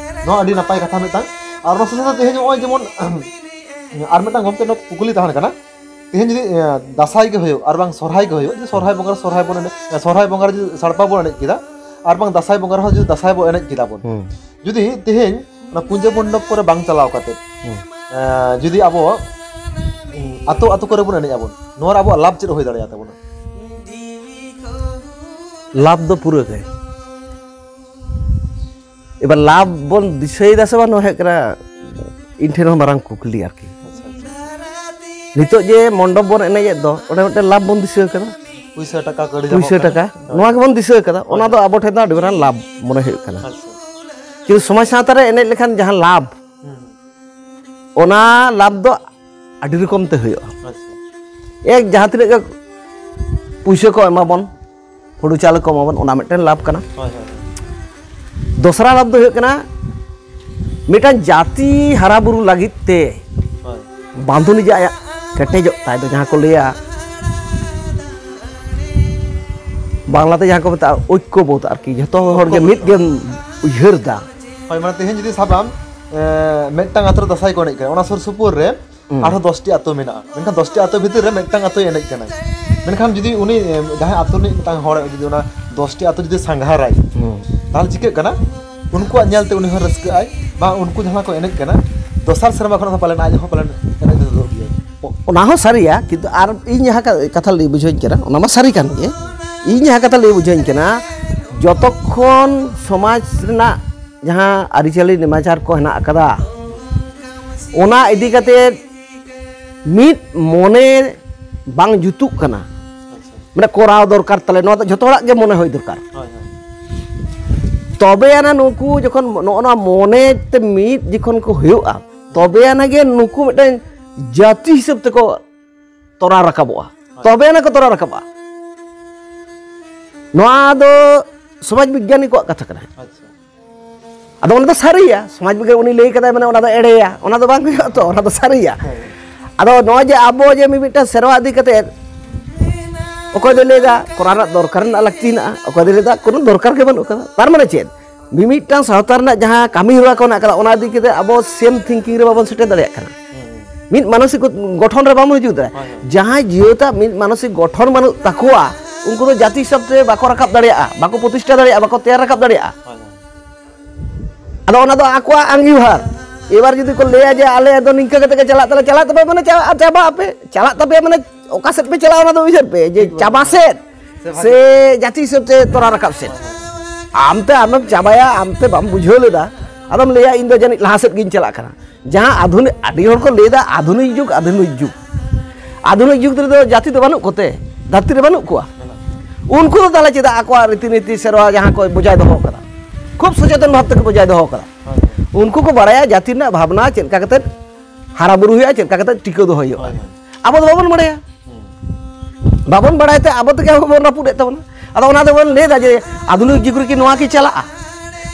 ᱱᱚᱣᱟ ᱟᱹᱰᱤ ᱱᱟᱯᱟᱭ ᱠᱟᱛᱷᱟ ᱢᱤᱫᱴᱟᱝ᱾ ᱟᱨ ᱚᱱᱟ ᱥᱟᱶ ᱥᱟᱶᱛᱮ ᱛᱮᱦᱮᱧ ᱱᱚᱜᱼᱚᱭ ᱡᱮᱢᱚᱱ ᱟᱨ ᱢᱤᱫᱴᱟᱝ ᱜᱚᱢᱠᱮ ᱱᱚᱣᱟ ᱠᱩᱠᱞᱤ ᱛᱟᱦᱮᱸ ᱠᱟᱱᱟ, ᱛᱮᱦᱮᱧ ᱡᱩᱫᱤ, ᱮ, ᱫᱟᱸᱥᱟᱭ ᱜᱮ ᱦᱩᱭᱩᱜ ᱟᱨ ᱵᱟᱝ ᱥᱚᱨᱦᱟᱭ ᱜᱮ ᱦᱩᱭᱩᱜ, ᱡᱩᱫᱤ ᱥᱚᱨᱦᱟᱭ ᱵᱚᱸᱜᱟ ᱨᱮ ᱥᱚᱨᱦᱟᱭ ᱵᱚᱱ ᱮᱱᱮᱡ, ᱮ, ᱥᱚᱨᱦᱟᱭ ᱵᱚᱸᱜᱟ ᱨᱮ ᱡᱩᱫᱤ ᱥᱟᱲᱯᱟ ᱵᱚᱱ ᱮᱱᱮᱡ ᱠᱮᱫᱟ ᱟᱨ ᱵᱟᱝ ᱫᱟᱸᱥᱟᱭ ᱵᱚᱸᱜᱟ ᱨᱮᱦᱚᱸ ᱡᱩᱫᱤ ᱫᱟᱸᱥᱟᱭ ᱵᱚᱱ ᱮᱱᱮᱡ ᱠᱮᱫᱟ ᱵᱚᱱ, ᱦᱩᱸ᱾ ᱡᱩᱫᱤ ᱛᱮᱦᱮᱧ ᱚᱱᱟ ᱯᱩᱡᱟᱹ ᱢᱚᱱᱰᱚᱯ ᱠᱚᱨᱮ ᱵᱟᱝ ᱪᱟᱞᱟᱣ ᱠᱟᱛᱮ, ᱦᱩᱸ᱾ ᱮ, ᱡᱩᱫᱤ ᱟᱵᱚ, ᱩᱸ, ᱟᱛᱳ ᱟᱛᱳ ᱠᱚᱨᱮ ᱵᱚᱱ ᱮᱱᱮᱡ ᱟᱵᱚᱱ, ᱱᱚᱣᱟ ᱨᱮ ᱟᱵᱚᱣᱟᱜ ᱞᱟᱵᱷ ᱪᱮᱫ ᱦᱩᱭ ᱫᱟᱲᱮᱭᱟᱜ ᱛᱟᱵᱚᱱᱟ? ᱞᱟᱵᱷ ᱫᱚ ᱯᱩᱨᱟᱹ ᱜᱮ᱾ ᱮᱵᱟᱨ ᱞᱟᱵᱷ ᱵᱚᱱ ᱫᱤᱥᱟᱹᱭᱮᱫᱟ ᱥᱮ ᱵᱟᱝ, ᱱᱚᱣᱟ ᱦᱩᱭᱩᱜ ᱠᱟᱱᱟ ᱤᱧ ᱴᱷᱮᱱ ᱦᱚᱸ ᱢᱟᱨᱟᱝ ᱠᱩᱠᱞᱤ ᱟᱨᱠᱤ᱾ ᱟᱪᱪᱷᱟ, ᱟᱪᱪᱷᱟ᱾ ᱱᱤᱛᱚᱜ ᱡᱮ ᱢᱚᱱᱰᱚᱯ ᱵᱚᱱ ᱮᱱᱮᱡᱮᱫ ᱫᱚ, ᱚᱸᱰᱮ ᱢᱤᱫᱴᱮᱱ ᱞᱟᱵᱷ ᱵᱚᱱ ᱫᱤᱥᱟᱹ ᱠᱟᱫᱟ᱾ ᱯᱩᱭᱥᱟᱹ ᱴᱟᱠᱟ ᱠᱟᱹᱣᱰᱤ ᱯᱩᱭᱥᱟᱹ ᱧᱟᱢᱚᱜ ᱠᱟᱱᱟ᱾ ᱴᱟᱠᱟ, ᱦᱳᱭ᱾ ᱱᱚᱣᱟ ᱜᱮᱵᱚᱱ ᱫᱤᱥᱟᱹ ᱠᱟᱫᱟ᱾ ᱚᱱᱟ ᱦᱳᱭ᱾ ᱫᱚ ᱟᱵᱚ ᱴᱷᱮᱱ ᱫᱚ ᱟᱹᱰᱤ ᱢᱟᱨᱟᱝ ᱞᱟᱵᱷ ᱢᱚᱱᱮ ᱦᱩᱭᱩᱜ ᱠᱟᱱᱟ᱾ ᱟᱪᱪᱷᱟ᱾ ᱠᱤᱱᱛᱩ ᱥᱚᱢᱟᱡᱽ ᱥᱟᱶᱛᱟ ᱨᱮ ᱮᱱᱮᱡ ᱞᱮᱠᱷᱟᱱ ᱡᱟᱦᱟᱸ ᱞᱟᱵᱷ, ᱦᱩᱸ᱾ ᱚᱱᱟ ᱞᱟᱵᱷ ᱫᱚ ᱟᱹᱰᱤ ᱨᱚᱠᱚᱢ ᱛᱮ ᱦᱩᱭᱩᱜᱼᱟ᱾ ᱟᱪᱪᱷᱟ᱾ ᱮᱠ, ᱡᱟᱦᱟᱸ ᱛᱤᱱᱟᱹᱜ ᱜᱮ ᱯᱩᱭᱥᱟᱹ ᱠᱚ ᱮᱢᱟ ᱵᱚᱱ, ᱦᱩᱲᱩ ᱪᱟᱣᱞᱮ ᱠᱚ ᱮᱢᱟ ᱵᱚᱱ, ᱚᱱᱟ ᱢᱤᱫᱴᱮᱱ ᱞᱟᱵᱷ ᱠᱟᱱᱟ᱾ ᱦᱳᱭ, ᱦᱳᱭ, ᱫᱚᱥᱨᱟ ᱞᱟᱵᱷ ᱫᱚ ᱦᱩᱭᱩᱜ ᱠᱟᱱᱟ, ᱢᱤᱫᱴᱟᱝ ᱡᱟᱹᱛᱤ ᱦᱟᱨᱟ ᱵᱩᱨᱩ ᱞᱟᱹᱜᱤᱫ ᱛᱮ ᱦᱳᱭ᱾ ᱵᱟᱸᱫᱷᱚᱱᱤ ᱡᱮ ᱟᱭᱟᱜ ᱠᱮᱴᱮᱡᱚᱜ ᱛᱟᱭ ᱫᱚ, ᱡᱟᱦᱟᱸ ᱠᱚ ᱞᱟᱹᱭᱟ ᱵᱟᱝᱞᱟᱛᱮ ᱡᱟᱦᱟᱸ ᱠᱚ ᱢᱮᱛᱟᱜᱼᱟ ᱳᱭᱠᱚᱵᱳᱫᱷ ᱟᱨᱠᱤ, ᱡᱷᱚᱛᱚ ᱦᱚᱲ ᱜᱮ ᱢᱤᱫ ᱜᱮᱢ ᱩᱭᱦᱟᱹᱨ ᱫᱟ᱾ ᱦᱳᱭ, ᱢᱟᱱᱮ ᱛᱮᱦᱮᱧ ᱡᱩᱫᱤ ᱥᱟᱵᱟᱢ, ᱮ, ᱢᱤᱫᱴᱟᱝ ᱟᱛᱳ ᱨᱮ ᱫᱟᱸᱥᱟᱭ ᱠᱚ ᱮᱱᱮᱡ ᱠᱟᱱᱟ, ᱚᱱᱟ ᱥᱩᱨ ᱥᱩᱯᱩᱨ ᱨᱮ ᱦᱩᱸ᱾ ᱟᱨᱦᱚᱸ ᱫᱚᱥᱴᱤ ᱟᱛᱳ ᱢᱮᱱᱟᱜᱼᱟ, ᱢᱮᱱᱠᱷᱟᱱ ᱫᱚᱥᱴᱤ ᱟᱛᱳ ᱵᱷᱤᱛᱤᱨ ᱨᱮ ᱢᱤᱫᱴᱟᱝ ᱟᱛᱳᱭ ᱮᱱᱮᱡ ᱠᱟᱱᱟ᱾ ᱢᱮᱱᱠᱷᱟᱱ ᱡᱩᱫᱤ ᱩᱱᱤ, ᱮ, ᱡᱟᱦᱟᱸᱭ ᱟᱛᱳ ᱨᱤᱱᱤᱡ ᱢᱤᱫᱴᱟᱝ ᱦᱚᱲ ᱡᱩᱫᱤ ᱚᱱᱟ ᱫᱚᱥᱴᱤ ᱟᱛᱳ ᱡᱩᱫᱤ ᱥᱟᱸᱜᱷᱟᱨᱟᱭ, ᱦᱩᱸ᱾ ᱛᱟᱦᱚᱞᱮ ᱪᱤᱠᱟᱹᱜ ᱠᱟᱱᱟ? ᱩᱱᱠᱩᱣᱟᱜ ᱧᱮᱞᱛᱮ ᱩᱱᱤ ᱦᱚᱸ ᱨᱟᱹᱥᱠᱟᱹᱜ ᱟᱭ, ᱵᱟ ᱩᱱᱠᱩ ᱡᱟᱦᱟᱸ ᱠᱚ ᱮᱱᱮᱡ ᱠᱟᱱᱟ, ᱫᱚᱥᱟᱨ ᱥᱮᱨᱢᱟ ᱠᱷᱚᱱᱟᱜ ᱦᱚᱸ ᱯᱟᱞᱮᱱ ᱟᱡ ᱦᱚᱸ ᱯᱟᱞᱮᱱ ᱮᱱᱮᱡ ᱫᱚ ᱫᱩᱲᱩᱵ ᱜᱮᱭᱟᱭ᱾ ᱚᱱᱟ ᱦᱚᱸ ᱥᱟᱹᱨᱤᱭᱟ, ᱠᱤᱱᱛᱩ ᱟᱨ ᱤᱧ ᱡᱟᱦᱟᱸ ᱠᱟ-, ᱠᱟᱛᱷᱟ ᱞᱟᱹᱭ ᱵᱩᱡᱷᱟᱹᱣᱧ ᱠᱟᱱᱟ, ᱚᱱᱟ ᱢᱟ ᱥᱟᱹᱨᱤ ᱠᱟᱱ ᱜᱮ᱾ ᱤᱧ ᱡᱟᱦᱟᱸ ᱠᱟᱛᱷᱟ ᱞᱟᱹᱭ ᱵᱩᱡᱷᱟᱹᱣᱧ ᱠᱟᱱᱟ, ᱡᱚᱛᱚᱠᱷᱚᱱ ᱥᱚᱢᱟᱡᱽ ᱨᱮᱱᱟᱜ ᱡᱟᱦᱟᱸ ᱟᱹᱨᱤᱪᱟᱹᱞᱤ ᱱᱮᱢᱟᱪᱟᱨ ᱠᱚ ᱦᱮᱱᱟᱜ ᱟᱠᱟᱫᱟ, ᱚᱱᱟ ᱤᱫᱤ ᱠᱟᱛᱮ ᱢᱤᱫ ᱢᱚᱱᱮ ᱵᱟᱝ ᱡᱩᱛᱩᱜ ᱠᱟᱱᱟ᱾ ᱢᱟᱱᱮ ᱠᱚᱨᱟᱣ ᱫᱚᱨᱠᱟᱨ ᱛᱟᱞᱮ, ᱱᱚᱣᱟ ᱫᱚ ᱡᱷᱚᱛᱚ ᱦᱚᱲᱟᱜ ᱜᱮ ᱢᱚᱱᱮ ᱦᱩᱭ ᱫᱚᱨᱠᱟᱨ᱾ ᱦᱳᱭ, ᱦᱳᱭ᱾ ᱛᱚᱵᱮ ᱟᱱᱟ ᱱᱩᱠᱩ ᱡᱚᱠᱷᱚᱱ ᱱᱚᱜᱼᱚ ᱱᱚᱣᱟ ᱢᱚᱱᱮ ᱛᱮ ᱢᱤᱫ ᱡᱚᱠᱷᱚᱱ ᱠᱚ ᱦᱩᱭᱩᱜᱼᱟ, ᱛᱚᱵᱮ ᱟᱱᱟ ᱜᱮ ᱱᱩᱠᱩ ᱢᱤᱫᱴᱮᱱ ᱡᱟᱹᱛᱤ ᱦᱤᱥᱟᱹᱵ ᱛᱮᱠᱚ ᱛᱚᱨᱟ ᱨᱟᱠᱟᱵᱚᱜᱼᱟ᱾ ᱦᱳᱭ᱾ ᱛᱚᱵᱮ ᱟᱱᱟ ᱠᱚ ᱛᱚᱨᱟ ᱨᱟᱠᱟᱵᱚᱜᱼᱟ᱾ ᱱᱚᱣᱟ ᱫᱚ ᱥᱚᱢᱟᱡᱽ ᱵᱤᱜᱽᱜᱟᱱᱤ ᱠᱚᱣᱟᱜ ᱠᱟᱛᱷᱟ ᱠᱟᱱᱟ᱾ ᱟᱪᱪᱷᱟ᱾ ᱟᱫᱚ ᱚᱱᱟ ᱫᱚ ᱥᱟᱹᱨᱤᱭᱟ, ᱥᱚᱢᱟᱡᱽ ᱵᱤᱜᱽᱜᱟᱱ ᱩᱱᱤ ᱞᱟᱹᱭ ᱠᱟᱫᱟᱭ, ᱢᱟᱱᱮ ᱚᱱᱟ ᱫᱚ ᱮᱲᱮᱭᱟ, ᱚᱱᱟ ᱫᱚ ᱵᱟᱝ ᱦᱩᱭᱩᱜᱼᱟ ᱛᱚ, ᱚᱱᱟ ᱫᱚ ᱥᱟᱹᱨᱤᱭᱟ᱾ ᱦᱮᱸ᱾ ᱟᱫᱚ ᱱᱚᱜᱼᱚᱭ ᱡᱮ ᱟᱵᱚ ᱡᱮ ᱢᱤᱢᱤᱫᱴᱟᱝ ᱥᱮᱨᱣᱟ ᱤᱫᱤ ᱠᱟᱛᱮ ᱚᱠᱚᱭ ᱫᱚᱭ ᱞᱟᱹᱭᱫᱟ ᱠᱚᱨᱟᱣ ᱨᱮᱱᱟᱜ ᱫᱚᱨᱠᱟᱨ ᱨᱮᱱᱟᱜ ᱞᱟᱹᱠᱛᱤ ᱦᱮᱱᱟᱜᱼᱟ, ᱚᱠᱚᱭ ᱫᱚᱭ ᱞᱟᱹᱭᱫᱟ ᱠᱳᱱᱳ ᱫᱚᱨᱠᱟᱨ ᱜᱮ ᱵᱟᱹᱱᱩᱜ ᱠᱟᱫᱟ᱾ ᱛᱟᱨ ᱢᱟᱱᱮ ᱪᱮᱫ? ᱢᱤᱢᱤᱫᱴᱟᱝ ᱥᱟᱶᱛᱟ ᱨᱮᱱᱟᱜ ᱡᱟᱦᱟᱸ ᱠᱟᱹᱢᱤ ᱦᱚᱨᱟ ᱠᱚ ᱢᱮᱱᱟᱜ ᱠᱟᱫᱟ, ᱚᱱᱟ ᱤᱫᱤ ᱠᱟᱛᱮ ᱟᱵᱚ ᱥᱮᱢ ᱛᱷᱤᱝᱠᱤᱝ ᱨᱮ ᱵᱟᱵᱚᱱ ᱥᱮᱴᱮᱨ ᱫᱟᱲᱮᱭᱟᱜ ᱠᱟᱱᱟ᱾ ᱢᱤᱫ ᱢᱟᱱᱚᱥᱤᱠ ᱜᱚᱴᱷᱚᱱ ᱨᱮ ᱵᱟᱵᱚᱱ ᱦᱤᱡᱩᱜ ᱫᱟᱲᱮᱭᱟᱜᱼᱟ᱾ ᱦᱳᱭ, ᱦᱳᱭ᱾ ᱡᱟᱦᱟᱸᱭ ᱡᱤᱭᱟᱹᱛᱟᱜ ᱢᱤᱫ ᱢᱟᱱᱚᱥᱤᱠ ᱜᱚᱴᱷᱚᱱ ᱵᱟᱹᱱᱩᱜ ᱛᱟᱠᱚᱣᱟ, ᱩᱱᱠᱩ ᱫᱚ ᱡᱟᱹᱛᱤ ᱦᱤᱥᱟᱹᱵ ᱛᱮ ᱵᱟᱠᱚ ᱨᱟᱠᱟᱵ ᱫᱟᱲᱮᱭᱟᱜᱼᱟ, ᱵᱟᱠᱚ ᱯᱨᱚᱛᱤᱥᱴᱷᱟ ᱫᱟᱲᱮᱭᱟᱜᱼᱟ, ᱵᱟᱠᱚ ᱛᱮᱭᱟᱨ ᱨᱟᱠᱟᱵ ᱫᱟᱲᱮᱭᱟᱜᱼᱟ᱾ ᱦᱳᱭ, ᱦᱳᱭ᱾ ᱟᱫᱚ ᱚᱱᱟ ᱫᱚ ᱟᱠᱚᱣᱟᱜ ᱟᱸᱜᱤᱵᱷᱟᱨ᱾ ᱮᱵᱟᱨ ᱡᱩᱫᱤ ᱠᱚ ᱞᱟᱹᱭᱟ ᱡᱮ ᱟᱞᱮ ᱫᱚ ᱱᱤᱝᱠᱟ ᱠᱟᱛᱮ ᱜᱮ ᱪᱟᱞᱟᱜ ᱛᱟᱞᱮ, ᱪᱟᱞᱟᱜ ᱛᱟᱯᱮ ᱢᱟᱱᱮ ᱪᱟ-, ᱪᱟᱵᱟᱜ ᱟᱯᱮ, ᱪᱟᱞᱟᱜ ᱛᱟᱯᱮ ᱢᱟᱱᱮ ᱚᱠᱟ ᱥᱮᱫ ᱯᱮ ᱪᱟᱞᱟᱜᱼᱟ ᱚᱱᱟ ᱫᱚ ᱩᱭᱦᱟᱹᱨ ᱯᱮ ᱡᱮ ᱴᱷᱤᱠ ᱵᱟᱹᱱᱩᱜᱼᱟ᱾ ᱪᱟᱵᱟ ᱥᱮᱫ ᱥᱮ ᱵᱷᱟᱜᱮ ᱥᱮ ᱡᱟᱹᱛᱤ ᱦᱤᱥᱟᱹᱵ ᱛᱮ ᱛᱚᱨᱟ ᱨᱟᱠᱟᱵ ᱥᱮᱫ᱾ ᱟᱢᱛᱮ ᱟᱢᱮᱢ ᱪᱟᱵᱟᱭᱟ, ᱟᱢᱛᱮ ᱵᱟᱢ ᱵᱩᱡᱷᱟᱹᱣ ᱞᱮᱫᱟ, ᱟᱫᱚᱢ ᱞᱟᱹᱭᱟ ᱤᱧ ᱫᱚ ᱡᱟᱹᱱᱤᱡ ᱞᱟᱦᱟ ᱥᱮᱫ ᱜᱤᱧ ᱪᱟᱞᱟᱜ ᱠᱟᱱᱟ᱾ ᱡᱟᱦᱟᱸ ᱟᱫᱷᱩᱱᱤᱠ, ᱟᱹᱰᱤ ᱦᱚᱲ ᱠᱚ ᱞᱟᱹᱭᱫᱟ ᱟᱫᱷᱩᱱᱤᱠ ᱡᱩᱜᱽ, ᱟᱫᱷᱩᱱᱤᱠ ᱡᱩᱜᱽ᱾ ᱟᱫᱷᱩᱱᱤᱠ ᱡᱩᱜᱽ ᱨᱮᱫᱚ ᱡᱟᱹᱛᱤ ᱫᱚ ᱵᱟᱹᱱᱩᱜ ᱠᱚᱛᱮ, ᱫᱷᱟᱹᱨᱛᱤ ᱨᱮ ᱵᱟᱹᱱᱩᱜ ᱠᱚᱣᱟ᱾ ᱩᱱᱠᱩ ᱫᱚ ᱛᱟᱦᱞᱮ ᱪᱮᱫᱟᱜ ᱟᱠᱚᱣᱟᱜ ᱨᱤᱛᱤ ᱱᱤᱛᱤ ᱥᱮᱨᱣᱟ ᱡᱟᱦᱟᱸ ᱠᱚ ᱵᱚᱡᱟᱭ ᱫᱚᱦᱚ ᱠᱟᱫᱟ, ᱠᱷᱩᱵ ᱥᱚᱪᱮᱛᱚᱱ ᱵᱷᱟᱵ ᱛᱮᱠᱚ ᱵᱚᱡᱟᱭ ᱫᱚᱦᱚ ᱠᱟᱫᱟ? ᱦᱳᱭ, ᱦᱳᱭ᱾ ᱩᱱᱠᱩ ᱠᱚ ᱵᱟᱲᱟᱭᱟ ᱡᱟᱹᱛᱤ ᱨᱮᱱᱟᱜ ᱵᱷᱟᱵᱽᱱᱟ ᱪᱮᱫ ᱞᱮᱠᱟ ᱠᱟᱛᱮ ᱦᱟᱨᱟ ᱵᱩᱨᱩ ᱦᱩᱭᱩᱜᱼᱟ, ᱪᱮᱫ ᱞᱮᱠᱟ ᱠᱟᱛᱮ ᱴᱤᱠᱟᱹᱣ ᱫᱚᱦᱚ ᱦᱩᱭᱩᱜᱼᱟ᱾ ᱦᱳᱭ, ᱦᱳᱭ᱾ ᱟᱵᱚ ᱫᱚ ᱵᱟᱵᱚᱱ ᱵᱟᱲᱟᱭᱟ᱾ ᱦᱩᱸ᱾ ᱵᱟᱵᱚᱱ ᱵᱟᱲᱟᱭ ᱛᱮ ᱟᱵᱚ ᱛᱮᱜᱮ ᱟᱵᱚ ᱵᱚᱱ ᱨᱟᱹᱯᱩᱫᱮᱫ ᱛᱟᱵᱚᱱᱟ᱾ ᱟᱫᱚ ᱚᱱᱟ ᱫᱚᱵᱚᱱ ᱞᱟᱹᱭᱫᱟ ᱡᱮ ᱟᱫᱷᱩᱱᱤᱠ ᱡᱩᱜᱽ ᱨᱮᱠᱤ ᱱᱚᱣᱟ ᱠᱤ ᱪᱟᱞᱟᱜᱼᱟ?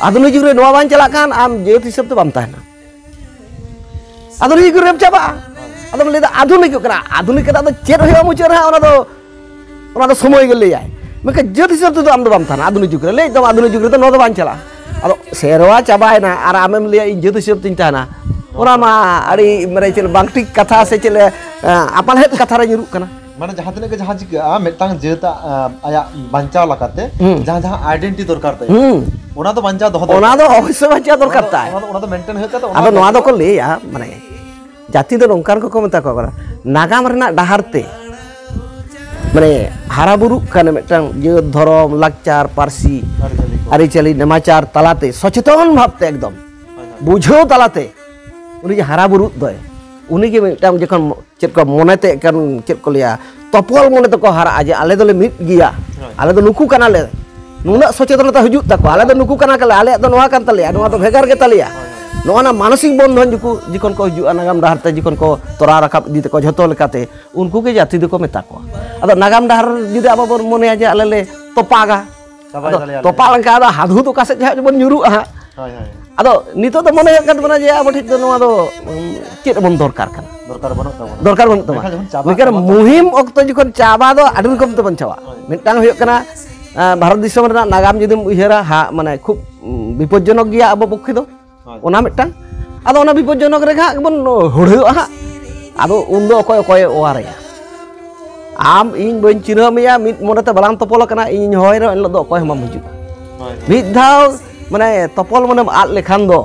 ᱟᱫᱷᱩᱱᱤᱠ ᱡᱩᱜᱽ ᱨᱮ ᱱᱚᱣᱟ ᱵᱟᱝ ᱪᱟᱞᱟᱜ ᱠᱷᱟᱱ ᱟᱢ ᱡᱟᱹᱛ ᱦᱤᱥᱟᱹᱵ ᱛᱮ ᱵᱟᱢ ᱛᱟᱦᱮᱱᱟ᱾ ᱟᱫᱷᱩᱱᱤᱠ ᱡᱩᱜᱽ ᱨᱮᱢ ᱪᱟᱵᱟᱜᱼᱟ᱾ ᱟᱫᱚᱢ ᱞᱟᱹᱭᱫᱟ ᱟᱫᱷᱩᱱᱤᱠᱚᱜ ᱠᱟᱱᱟ, ᱟᱫᱷᱩᱱᱤᱠ ᱠᱟᱛᱮ ᱟᱫᱚ ᱪᱮᱫ ᱦᱩᱭᱩᱜᱼᱟ ᱢᱩᱪᱟᱹᱫ ᱨᱮ ᱦᱟᱸᱜ, ᱚᱱᱟ ᱫᱚ, ᱚᱱᱟ ᱫᱚ ᱥᱚᱢᱚᱭ ᱜᱮ ᱞᱟᱹᱭᱟᱭ᱾ ᱢᱮᱱᱠᱷᱟᱱ ᱡᱟᱹᱛ ᱦᱤᱥᱟᱹᱵ ᱛᱮᱫᱚ ᱟᱢ ᱫᱚ ᱵᱟᱢ ᱛᱟᱦᱮᱱᱟ᱾ ᱟᱫᱷᱩᱱᱤᱠ ᱡᱩᱜᱽ ᱨᱮ ᱞᱟᱹᱭ ᱛᱟᱢ ᱟᱫᱷᱩᱱᱤᱠ ᱡᱩᱜᱽ ᱨᱮᱫᱚ ᱱᱚᱣᱟ ᱫᱚ ᱵᱟᱝ ᱪᱟᱞᱟᱜᱼᱟ᱾ ᱟᱫᱚ ᱥᱮᱨᱣᱟ ᱪᱟᱵᱟᱭᱮᱱᱟ ᱟᱨ ᱟᱢᱮᱢ ᱞᱟᱹᱭᱟ ᱤᱧ ᱡᱟᱹᱛ ᱦᱤᱥᱟᱹᱵ ᱛᱤᱧ ᱛᱟᱦᱮᱱᱟ, ᱚᱱᱟ ᱢᱟ ᱟᱹᱰᱤ ᱢᱟᱱᱮ ᱪᱮᱫ ᱵᱟᱝ ᱴᱷᱤᱠ ᱠᱟᱛᱷᱟ ᱥᱮ ᱪᱮᱫ ᱞᱮ, ᱟᱯᱟᱞᱦᱮᱫ ᱠᱟᱛᱷᱟ ᱨᱮ ᱧᱩᱨᱩᱜ ᱠᱟᱱᱟ᱾ ᱢᱟᱱᱮ ᱡᱟᱦᱟᱸ ᱛᱤᱱᱟᱹᱜ ᱜᱮ ᱡᱟᱦᱟᱸ ᱪᱤᱠᱟᱹᱜᱼᱟ, ᱢᱤᱫᱴᱟᱝ ᱡᱟᱹᱛᱟᱜ, ᱟ, ᱟᱭᱟᱜ ᱵᱟᱧᱪᱟᱣ ᱞᱮᱠᱟᱛᱮ ᱦᱩᱸ᱾ ᱡᱟᱦᱟᱸ, ᱡᱟᱦᱟᱸ ᱟᱭᱰᱮᱱᱴᱤᱴᱤ ᱫᱚᱨᱠᱟᱨ ᱛᱟᱭᱟ, ᱦᱩᱸ᱾ ᱚᱱᱟ ᱫᱚ ᱵᱟᱧᱪᱟᱣ ᱫᱚᱦᱚ ᱚᱱᱟ ᱫᱚᱨᱠᱟᱨ᱾ ᱫᱚ ᱚᱵᱚᱥᱥᱳᱭ ᱵᱟᱧᱪᱟᱣ ᱫᱚᱨᱠᱟᱨ ᱚᱱᱟ ᱫᱚ, ᱛᱟᱭ᱾ ᱚᱱᱟ ᱫᱚ, ᱚᱱᱟ ᱫᱚ ᱢᱮᱱᱴᱮᱱ ᱦᱩᱭᱩᱜ ᱛᱟᱭᱟ, ᱛᱚ ᱚᱱᱟ ᱟᱫᱚ ᱫᱚ ᱱᱚᱣᱟ ᱫᱚᱠᱚ ᱞᱟᱹᱭᱟ, ᱢᱟᱱᱮ, ᱡᱟᱹᱛᱤ ᱫᱚ ᱱᱚᱝᱠᱟᱱ ᱠᱚᱠᱚ ᱢᱮᱛᱟ ᱠᱚ ᱠᱟᱱᱟ, ᱱᱟᱜᱟᱢ ᱨᱮᱱᱟᱜ ᱰᱟᱦᱟᱨ ᱛᱮ ᱢᱟᱱᱮ ᱦᱟᱨᱟ ᱵᱩᱨᱩᱜ ᱠᱟᱱᱟ ᱢᱤᱫᱴᱟᱝ ᱡᱟᱹᱛ, ᱫᱷᱚᱨᱚᱢ, ᱞᱟᱠᱪᱟᱨ, ᱯᱟᱹᱨᱥᱤ, ᱟᱹᱨᱤᱪᱟᱹᱞᱤ ᱠᱚ᱾ ᱟᱹᱨᱤᱪᱟᱹᱞᱤ, ᱱᱮᱢᱟᱪᱟᱨ ᱛᱟᱞᱟᱛᱮ, ᱥᱚᱪᱮᱛᱚᱱ ᱵᱷᱟᱵᱽᱛᱮ ᱮᱠᱫᱚᱢ ᱦᱳᱭ, ᱦᱳᱭ᱾ ᱵᱩᱡᱷᱟᱹᱣ ᱛᱟᱞᱟᱛᱮ ᱩᱱᱤ ᱡᱮ ᱦᱟᱨᱟ ᱵᱩᱨᱩᱜ ᱫᱚᱭ, ᱩᱱᱤᱜᱮ ᱢᱤᱫᱴᱟᱝ ᱡᱚᱠᱷᱚᱱ ᱪᱮᱫ ᱠᱚ ᱢᱚᱱᱮᱛᱮ ᱮᱠᱟᱱ ᱪᱮᱫ ᱠᱚ ᱞᱟᱹᱭᱟ, ᱛᱚᱯᱚᱞ ᱢᱚᱱᱮ ᱛᱮᱠᱚ ᱦᱟᱨᱟᱜᱼᱟ ᱡᱮ ᱟᱞᱮ ᱫᱚᱞᱮ ᱢᱤᱫ ᱜᱮᱭᱟ, ᱦᱳᱭ᱾ ᱟᱞᱮ ᱫᱚ ᱱᱩᱠᱩ ᱠᱟᱱᱟᱞᱮ, ᱱᱩᱱᱟᱹᱜ ᱥᱚᱪᱮᱛᱚᱱᱚᱛᱟ ᱦᱤᱡᱩᱜ ᱛᱟᱠᱚᱣᱟ, ᱟᱞᱮ ᱫᱚ ᱱᱩᱠᱩ ᱠᱟᱱᱟ ᱠᱟᱞᱮ, ᱟᱞᱮᱭᱟᱜ ᱫᱚ ᱱᱚᱣᱟ ᱠᱟᱱ ᱛᱟᱞᱮᱭᱟ, ᱱᱚᱣᱟ ᱫᱚ ᱵᱷᱮᱜᱟᱨ ᱜᱮ ᱛᱟᱞᱮᱭᱟ᱾ ᱦᱳᱭ, ᱦᱳᱭ᱾ ᱱᱚᱜᱼᱚ ᱱᱟ ᱢᱟᱱᱚᱥᱤᱠ ᱵᱚᱱᱫᱷᱚᱱ ᱡᱚᱠᱷᱚᱱ ᱡᱚᱠᱷᱚᱱ ᱠᱚ ᱦᱤᱡᱩᱜᱼᱟ ᱱᱟᱜᱟᱢ ᱰᱟᱦᱟᱨ ᱛᱮ, ᱡᱚᱠᱷᱚᱱ ᱠᱚ ᱛᱚᱨᱟᱣ ᱨᱟᱠᱟᱵ ᱤᱫᱤ ᱛᱟᱠᱚᱣᱟ ᱡᱷᱚᱛᱚ ᱞᱮᱠᱟᱛᱮ, ᱩᱱᱠᱩ ᱜᱮ ᱡᱟᱹᱛᱤ ᱫᱚᱠᱚ ᱢᱮᱛᱟ ᱠᱚᱣᱟ᱾ ᱟᱫᱚ ᱱᱟᱜᱟᱢ ᱰᱟᱦᱟᱨ ᱡᱩᱫᱤ ᱟᱵᱚ ᱵᱚᱱ ᱢᱚᱱᱮᱭᱟ ᱡᱮ ᱟᱞᱮ ᱞᱮ ᱛᱚᱯᱟᱜᱟ, ᱪᱟᱵᱟᱭ ᱟᱫᱚ ᱛᱟᱞᱮᱭᱟ ᱞᱮ᱾ ᱛᱚᱯᱟᱜ ᱞᱮᱱᱠᱷᱟᱱ ᱟᱫᱚ ᱦᱟᱫᱷᱩ ᱫᱚ ᱚᱠᱟ ᱥᱮᱫ ᱡᱟᱦᱟᱸ ᱵᱚᱱ ᱧᱩᱨᱩᱜᱼᱟ ᱦᱟᱸᱜ᱾ ᱦᱳᱭ, ᱦᱳᱭ᱾ ᱟᱫᱚ ᱱᱤᱛᱚᱜ ᱫᱚ ᱢᱚᱱᱮ ᱦᱩᱭᱩᱜ ᱠᱟᱱ ᱛᱟᱵᱚᱱᱟ ᱡᱮ ᱟᱵᱚ ᱴᱷᱮᱱ ᱫᱚ ᱱᱚᱣᱟ ᱫᱚ, ᱩᱸ, ᱪᱮᱫ ᱵᱚᱱ ᱫᱚᱨᱠᱟᱨ ᱠᱟᱱᱟ? ᱫᱚᱨᱠᱟᱨ ᱵᱟᱹᱱᱩᱜ ᱛᱟᱵᱚᱱᱟ᱾ ᱫᱚᱨᱠᱟᱨ ᱵᱟᱹᱱᱩᱜ ᱛᱟᱵᱚᱱᱟ᱾ ᱢᱮᱱᱠᱷᱟᱱ ᱡᱚᱠᱷᱚᱱ ᱪᱟᱵᱟᱜ ᱢᱮᱱᱠᱷᱟᱱ ᱛᱟᱵᱚᱱᱟ, ᱢᱩᱦᱤᱢ ᱚᱠᱛᱚ ᱡᱚᱠᱷᱚᱱ ᱪᱟᱵᱟ ᱫᱚ ᱟᱹᱰᱤ ᱨᱚᱠᱚᱢ ᱛᱮᱵᱚᱱ ᱪᱟᱵᱟᱜᱼᱟ᱾ ᱦᱳᱭ᱾ ᱢᱤᱫᱴᱟᱝ ᱦᱩᱭᱩᱜ ᱠᱟᱱᱟ, ᱟᱸ, ᱵᱷᱟᱨᱚᱛ ᱫᱤᱥᱚᱢ ᱨᱮᱱᱟᱜ ᱱᱟᱜᱟᱢ ᱡᱩᱫᱤᱢ ᱩᱭᱦᱟᱹᱨᱟ ᱦᱟᱸᱜ, ᱢᱟᱱᱮ ᱠᱷᱩᱵ, ᱩᱸ, ᱵᱤᱯᱚᱫᱽᱡᱚᱱᱚᱠ ᱜᱮᱭᱟ ᱟᱵᱚ ᱯᱚᱠᱠᱷᱮ ᱫᱚ᱾ ᱦᱳᱭ᱾ ᱚᱱᱟ ᱢᱤᱫᱴᱟᱝ᱾ ᱟᱫᱚ ᱚᱱᱟ ᱵᱤᱯᱚᱫᱽᱡᱚᱱᱚᱠ ᱨᱮᱜᱮ ᱦᱟᱸᱜ ᱵᱚᱱ ᱦᱩᱲᱦᱟᱹᱜᱼᱟ ᱦᱟᱸᱜ᱾ ᱟᱫᱚ ᱩᱱᱫᱚ ᱚᱠᱚᱭ ᱚᱠᱚᱭᱮ ᱚᱣᱟᱨᱮᱭᱟ? ᱟᱢ ᱤᱧ ᱵᱟᱹᱧ ᱪᱤᱱᱦᱟᱹᱣ ᱢᱮᱭᱟ, ᱢᱤᱫ ᱢᱚᱱᱮᱛᱮ ᱵᱟᱞᱟᱝ ᱛᱚᱯᱚᱞ ᱟᱠᱟᱱᱟ, ᱤᱧᱤᱧ ᱦᱚᱦᱚᱭ ᱨᱮᱦᱚᱸ ᱮᱱᱦᱤᱞᱳᱜ ᱫᱚ ᱚᱠᱚᱭ ᱦᱚᱸ ᱵᱟᱢ ᱦᱤᱡᱩᱜᱼᱟ᱾ ᱦᱳᱭ, ᱦᱳᱭ᱾ ᱢᱤᱫ ᱫᱷᱟᱣ ᱢᱟᱱᱮ ᱛᱚᱯᱚᱞ ᱢᱚᱱᱮᱢ ᱟᱫ ᱞᱮᱠᱷᱟᱱ ᱫᱚ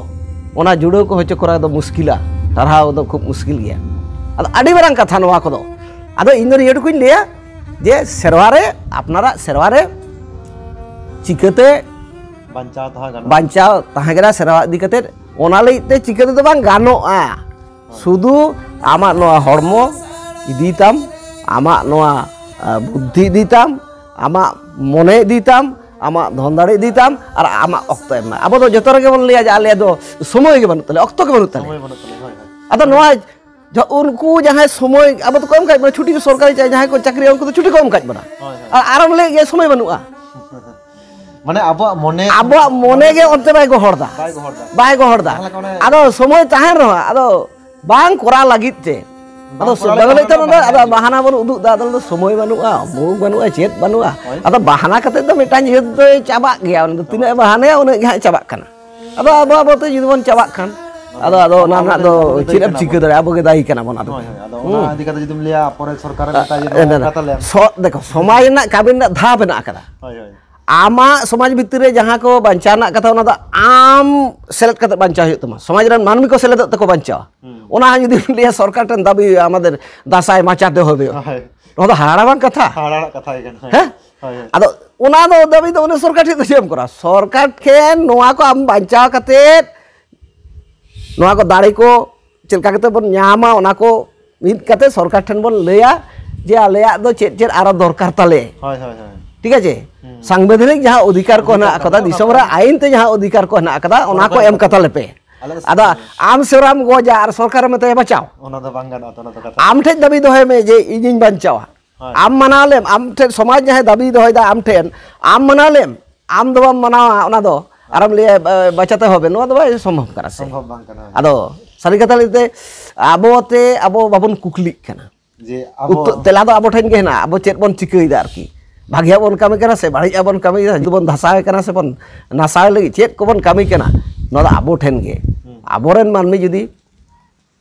ᱚᱱᱟ ᱡᱩᱲᱟᱹᱣ ᱠᱚ ᱦᱚᱪᱚ ᱠᱚᱨᱟᱣ ᱫᱚ ᱢᱩᱥᱠᱤᱞᱟ, ᱴᱟᱨᱦᱟᱣ ᱫᱚ ᱠᱷᱩᱵ ᱢᱩᱥᱠᱤᱞ ᱜᱮᱭᱟ᱾ ᱟᱫᱚ ᱟᱹᱰᱤ ᱢᱟᱨᱟᱝ ᱠᱟᱛᱷᱟ ᱱᱚᱣᱟ ᱠᱚᱫᱚ᱾ ᱟᱫᱚ ᱤᱧ ᱫᱚ ᱱᱤᱭᱟᱹ ᱴᱩᱠᱩᱧ ᱞᱟᱹᱭᱟ ᱡᱮ ᱥᱮᱨᱣᱟ ᱨᱮ, ᱟᱯᱱᱟᱨᱟᱜ ᱥᱮᱨᱣᱟ ᱨᱮ ᱪᱤᱠᱟᱹᱛᱮ ᱵᱟᱧᱪᱟᱣ ᱛᱟᱦᱮᱸ ᱜᱟᱱᱚᱜᱼᱟ᱾ ᱵᱟᱧᱪᱟᱣ ᱛᱟᱦᱮᱸ ᱠᱟᱱᱟ ᱥᱮᱨᱣᱟ ᱤᱫᱤ ᱠᱟᱛᱮᱫ, ᱚᱱᱟ ᱞᱟᱹᱜᱤᱫ ᱛᱮ ᱪᱤᱠᱟᱹ ᱛᱮᱫᱚ ᱵᱟᱝ ᱜᱟᱱᱚᱜᱼᱟ᱾ ᱦᱳᱭ᱾ ᱥᱩᱫᱷᱩ ᱟᱢᱟᱜ ᱱᱚᱣᱟ ᱦᱚᱲᱢᱚ ᱤᱫᱤ ᱛᱟᱢ, ᱟᱢᱟᱜ ᱱᱚᱣᱟ, ᱟ, ᱵᱩᱫᱽᱫᱷᱤ ᱤᱫᱤ ᱛᱟᱢ, ᱟᱢᱟᱜ ᱢᱚᱱᱮ ᱤᱫᱤ ᱛᱟᱢ, ᱟᱢᱟᱜ ᱫᱷᱚᱱ ᱫᱟᱲᱮ ᱤᱫᱤ ᱛᱟᱢ, ᱟᱨ ᱟᱢᱟᱜ ᱚᱠᱛᱚ ᱮᱢ ᱢᱮ᱾ ᱟᱵᱚ ᱫᱚ ᱡᱚᱛᱚ ᱨᱮᱜᱮ ᱵᱚᱱ ᱞᱟᱹᱭᱟ ᱡᱮ ᱟᱞᱮᱭᱟᱜ ᱫᱚ ᱥᱚᱢᱚᱭ ᱜᱮ ᱵᱟᱹᱱᱩᱜ ᱛᱟᱞᱮᱭᱟ, ᱚᱠᱛᱚ ᱜᱮ ᱵᱟᱹᱱᱩᱜ ᱛᱟᱞᱮᱭᱟ᱾ ᱥᱚᱢᱚᱭ ᱵᱟᱹᱱᱩᱜ ᱛᱟᱞᱮᱭᱟ, ᱦᱳᱭ, ᱦᱳᱭ᱾ ᱟᱫᱚ ᱱᱚᱣᱟ ᱡᱚ-, ᱩᱱᱠᱩ ᱡᱟᱦᱟᱸᱭ ᱥᱚᱢᱚᱭ ᱟᱵᱚ ᱫᱚᱠᱚ ᱮᱢ ᱠᱟᱫ ᱵᱚᱱᱟ, ᱪᱷᱩᱴᱤ ᱠᱚ ᱥᱚᱨᱠᱟᱨᱤ ᱪᱟᱭ, ᱡᱟᱦᱟᱸᱭ ᱠᱚ ᱪᱟᱹᱠᱨᱤᱭᱟ ᱩᱱᱠᱩ ᱫᱚ ᱪᱷᱩᱴᱤ ᱠᱚ ᱮᱢ ᱠᱟᱫ ᱵᱚᱱᱟ᱾ ᱦᱳᱭ, ᱦᱳᱭ᱾ ᱟᱨ ᱟᱨᱚᱢ ᱞᱟᱹᱭᱮᱫ ᱜᱮᱭᱟ ᱥᱚᱢᱚᱭ ᱵᱟᱹᱱᱩᱜᱼᱟ᱾ ᱢᱟᱱᱮ ᱟᱵᱚᱣᱟᱜ ᱢᱚᱱᱮ ᱟᱵᱚᱣᱟᱜ ᱢᱚᱱᱮ ᱜᱮ ᱚᱱᱛᱮ ᱵᱟᱭ ᱜᱚᱦᱚᱲ ᱫᱟ᱾ ᱵᱟᱭ ᱜᱚᱦᱚᱲ ᱫᱟ᱾ ᱵᱟᱭ ᱜᱚᱦᱚᱲ ᱫᱟ᱾ ᱡᱟᱦᱟᱸ ᱞᱮᱠᱟ ᱚᱱᱮ ᱟᱫᱚ ᱥᱚᱢᱚᱭ ᱛᱟᱦᱮᱱ ᱨᱮᱦᱚᱸ ᱟᱫᱚ ᱵᱟᱝ ᱠᱚᱨᱟᱣ ᱞᱟᱹᱜᱤᱫ ᱛᱮ᱾ ᱵᱟᱝ ᱟᱫᱚ ᱠᱚᱨᱟᱣ ᱵᱟᱝ ᱞᱮᱠᱷᱟᱱ ᱞᱟᱹᱭ ᱛᱟᱵᱚᱱ ᱚᱱᱟ ᱫᱚ ᱟᱫᱚ ᱵᱟᱦᱟᱱᱟ ᱵᱟᱦᱟᱱᱟ ᱵᱚᱱ ᱩᱫᱩᱜ ᱫᱟ, ᱟᱫᱚ ᱥᱚᱢᱚᱭ ᱵᱟᱹᱱᱩᱜᱼᱟ, ᱚᱢᱩᱠ ᱵᱟᱹᱱᱩᱜᱼᱟ, ᱪᱮᱫ ᱵᱟᱹᱱᱩᱜᱼᱟ᱾ ᱦᱳᱭ᱾ ᱟᱫᱚ ᱵᱟᱦᱟᱱᱟ ᱠᱟᱛᱮ ᱫᱚ ᱢᱤᱫᱴᱟᱝ ᱡᱟᱹᱛ ᱫᱚᱭ ᱪᱟᱵᱟᱜ ᱜᱮᱭᱟ, ᱩᱱᱤ ᱫᱚ ᱛᱤᱱᱟᱹᱜ ᱮ ᱵᱟᱦᱟᱱᱟᱭᱟ ᱩᱱᱟᱹᱜ ᱜᱮ ᱦᱟᱸᱜ ᱪᱟᱵᱟᱜ ᱠᱟᱱᱟ᱾ ᱟᱫᱚ ᱟᱵᱚ ᱟᱵᱚ ᱛᱮ ᱡᱩᱫᱤ ᱵᱚᱱ ᱪᱟᱵᱟᱜ ᱠᱷᱟᱱ, ᱟᱫᱚ, ᱟᱫᱚ ᱚᱱᱟ ᱨᱮᱱᱟᱜ ᱫᱚ ᱪᱮᱫ ᱮᱢ ᱪᱤᱠᱟᱹ ᱫᱟᱲᱮᱭᱟᱜᱼᱟ? ᱟᱵᱚ ᱜᱮ ᱫᱟᱭᱤ ᱠᱟᱱᱟ ᱵᱚᱱ ᱟᱫᱚ᱾ ᱦᱳᱭ, ᱦᱳᱭ᱾ ᱟᱫᱚ ᱚᱱᱟ ᱦᱩᱸ᱾ ᱤᱫᱤ ᱠᱟᱛᱮ ᱡᱩᱫᱤᱢ ᱞᱟᱹᱭᱟ, ᱯᱚᱨᱮ ᱥᱚᱨᱠᱟᱨᱮ ᱢᱮᱛᱟᱭᱟ ᱡᱮ ᱮ, ᱱᱚᱣᱟ ᱮ, ᱚᱱᱠᱟ ᱛᱟᱞᱮᱢ᱾ ᱥᱚ-, ᱫᱮᱠᱷᱚ, ᱥᱚᱢᱟᱡᱽ ᱨᱮᱱᱟᱜ ᱠᱟᱹᱢᱤ ᱨᱮᱱᱟᱜ ᱫᱷᱟᱯ ᱦᱮᱱᱟᱜ ᱟᱠᱟᱫᱟ᱾ ᱦᱳᱭ, ᱦᱳᱭ᱾ ᱟᱢᱟᱜ ᱥᱚᱢᱟᱡᱽ ᱵᱷᱤᱛᱤᱨ ᱨᱮ ᱡᱟᱦᱟᱸ ᱠᱚ ᱵᱟᱧᱪᱟᱣ ᱨᱮᱱᱟᱜ ᱠᱟᱛᱷᱟ, ᱚᱱᱟ ᱫᱚ ᱟᱢ ᱥᱮᱞᱮᱫ ᱠᱟᱛᱮ ᱵᱟᱧᱪᱟᱣ ᱦᱩᱭᱩᱜ ᱛᱟᱢᱟ, ᱥᱚᱢᱟᱡᱽ ᱨᱮᱱ ᱢᱟᱹᱱᱢᱤ ᱠᱚ ᱥᱮᱞᱮᱫᱚᱜ ᱛᱮᱠᱚ ᱵᱟᱧᱪᱟᱣᱟ᱾ ᱦᱩᱸ᱾ ᱚᱱᱟ ᱦᱚᱸ ᱡᱩᱫᱤᱢ ᱞᱟᱹᱭᱟ ᱥᱚᱨᱠᱟᱨ ᱴᱷᱮᱱ ᱫᱟᱹᱵᱤ ᱦᱩᱭᱩᱜᱼᱟ, ᱟᱢᱟᱫᱮᱨ ᱫᱟᱸᱥᱟᱭ ᱢᱟᱪᱟᱛᱮ ᱦᱚᱵᱮ᱾ ᱦᱳᱭ᱾ ᱱᱚᱣᱟ ᱫᱚ ᱦᱟᱦᱟᱲᱟ ᱵᱟᱝ ᱠᱟᱛᱷᱟ? ᱦᱟᱦᱟᱲᱟᱜ ᱠᱟᱛᱷᱟ ᱜᱮ ᱠᱟᱱᱟ᱾ ᱦᱮᱸ? ᱦᱳᱭ, ᱦᱳᱭ᱾ ᱟᱫᱚ ᱚᱱᱟ ᱫᱚ ᱫᱟᱹᱵᱤ ᱫᱚ ᱩᱱᱤ ᱥᱚᱨᱠᱟᱨ ᱴᱷᱮᱱ ᱫᱚ ᱪᱮᱫ ᱮᱢ ᱠᱚᱨᱟᱣᱟ? ᱥᱚᱨᱠᱟᱨ ᱴᱷᱮᱱ ᱱᱚᱣᱟ ᱠᱚ ᱟᱢ ᱵᱟᱧᱪᱟᱣ ᱠᱟᱛᱮᱫ ᱱᱚᱣᱟ ᱠᱚ ᱫᱟᱲᱮ ᱠᱚ ᱪᱮᱫ ᱞᱮᱠᱟ ᱠᱟᱛᱮ ᱵᱚᱱ ᱧᱟᱢᱟ, ᱚᱱᱟ ᱠᱚ ᱢᱤᱫ ᱠᱟᱛᱮ ᱥᱚᱨᱠᱟᱨ ᱴᱷᱮᱱ ᱵᱚᱱ ᱞᱟᱹᱭᱟ ᱡᱮ ᱟᱞᱮᱭᱟᱜ ᱫᱚ ᱪᱮᱫ ᱪᱮᱫ ᱟᱨᱚ ᱫᱚᱨᱠᱟᱨ ᱛᱟᱞᱮ᱾ ᱦᱳᱭ, ᱦᱳᱭ, ᱦᱳᱭ᱾ ᱴᱷᱤᱠ ᱟᱪᱷᱮ? ᱥᱟᱝᱵᱤᱫᱷᱟᱱᱤᱠ ᱡᱟᱦᱟᱸ ᱚᱫᱷᱤᱠᱟᱨ ᱠᱚ ᱚᱫᱷᱤᱠᱟᱨ ᱦᱮᱱᱟᱜ ᱠᱚ ᱟᱠᱟᱫᱟ, ᱦᱮᱱᱟᱜ ᱫᱤᱥᱚᱢ ᱨᱮ ᱟᱠᱟᱫᱟ, ᱟᱭᱤᱱ ᱛᱮ ᱡᱟᱦᱟᱸ ᱚᱫᱷᱤᱠᱟᱨ ᱠᱚ ᱦᱮᱱᱟᱜ ᱟᱠᱟᱫᱟ, ᱚᱱᱟ ᱚᱱᱟ ᱠᱚ ᱠᱚ ᱮᱢ ᱮᱢ ᱠᱟᱛᱟ ᱞᱮᱯᱮ᱾ ᱟᱞᱮ ᱫᱚ ᱟᱫᱚ ᱟᱢ ᱥᱮᱨᱣᱟᱢ ᱜᱚᱡᱟ ᱟᱨ ᱥᱚᱨᱠᱟᱨᱮ ᱢᱮᱛᱟᱭᱟ ᱵᱟᱧᱪᱟᱣ᱾ ᱚᱱᱟ ᱫᱚ ᱵᱟᱝ ᱜᱟᱱᱚᱜᱼᱟ, ᱚᱱᱟ ᱫᱚ ᱠᱟᱛᱷᱟ᱾ ᱟᱢ ᱴᱷᱮᱱ ᱫᱟᱹᱵᱤ ᱫᱚᱦᱚᱭ ᱢᱮ ᱡᱮ ᱤᱧᱤᱧ ᱵᱟᱧᱪᱟᱣᱟ᱾ ᱦᱳᱭ᱾ ᱟᱢ ᱢᱟᱱᱟᱣ ᱞᱮᱢ, ᱟᱢ ᱴᱷᱮᱱ ᱥᱚᱢᱟᱡᱽ ᱡᱟᱦᱟᱸᱭ ᱫᱟᱹᱵᱤ ᱫᱚᱦᱚᱭᱮᱫᱟ ᱟᱢ ᱴᱷᱮᱱ, ᱟᱢ ᱢᱟᱱᱟᱣ ᱞᱮᱢ, ᱟᱢ ᱫᱚ ᱵᱟᱢ ᱢᱟᱱᱟᱣᱟ ᱚᱱᱟ ᱫᱚ, ᱟᱨᱮᱢ ᱞᱟᱹᱭᱟ ᱵᱟ- ᱵᱟᱪᱟᱛᱮ ᱦᱚᱵᱮ, ᱱᱚᱣᱟ ᱫᱚ ᱵᱟᱭ ᱥᱚᱢᱵᱷᱚᱵ ᱠᱟᱱᱟ ᱥᱮ᱾ ᱥᱚᱢᱵᱷᱚᱵ ᱵᱟᱝ ᱠᱟᱱᱟ᱾ ᱟᱫᱚ ᱥᱟᱹᱨᱤ ᱠᱟᱛᱷᱟ ᱞᱟᱹᱭᱛᱮ ᱟᱵᱚ ᱛᱮ ᱟᱵᱚ ᱵᱟᱵᱚᱱ ᱠᱩᱠᱞᱤᱜ ᱠᱟᱱᱟ᱾ ᱡᱮ ᱟᱵᱚ ᱩᱛᱛᱚᱨ ᱛᱮᱞᱟ ᱫᱚ ᱟᱵᱚ ᱴᱷᱮᱱ ᱜᱮ ᱦᱮᱱᱟᱜᱼᱟ, ᱟᱵᱚ ᱪᱮᱫ ᱵᱚᱱ ᱪᱤᱠᱟᱹᱭᱮᱫᱟ ᱟᱨᱠᱤ, ᱵᱷᱟᱜᱮᱭᱟᱜ ᱵᱚᱱ ᱠᱟᱹᱢᱤ ᱠᱟᱱᱟ ᱥᱮ ᱵᱟᱹᱲᱤᱡᱟᱜ ᱵᱚᱱ ᱠᱟᱹᱢᱤᱭᱮᱫᱟ, ᱡᱩᱫᱤ ᱵᱚᱱ ᱫᱷᱟᱥᱟᱣ ᱠᱟᱱᱟ ᱥᱮ ᱵᱚᱱ ᱱᱟᱥᱟᱣ ᱞᱟᱹᱜᱤᱫ ᱪᱮᱫ ᱠᱚᱵᱚᱱ ᱠᱟᱹᱢᱤ ᱠᱟᱱᱟ, ᱱᱚᱣᱟ ᱫᱚ ᱟᱵᱚ ᱴᱷᱮᱱ ᱜᱮ᱾ ᱟᱵᱚᱨᱮᱱ ᱢᱟᱹᱱᱢᱤ ᱡᱩᱫᱤ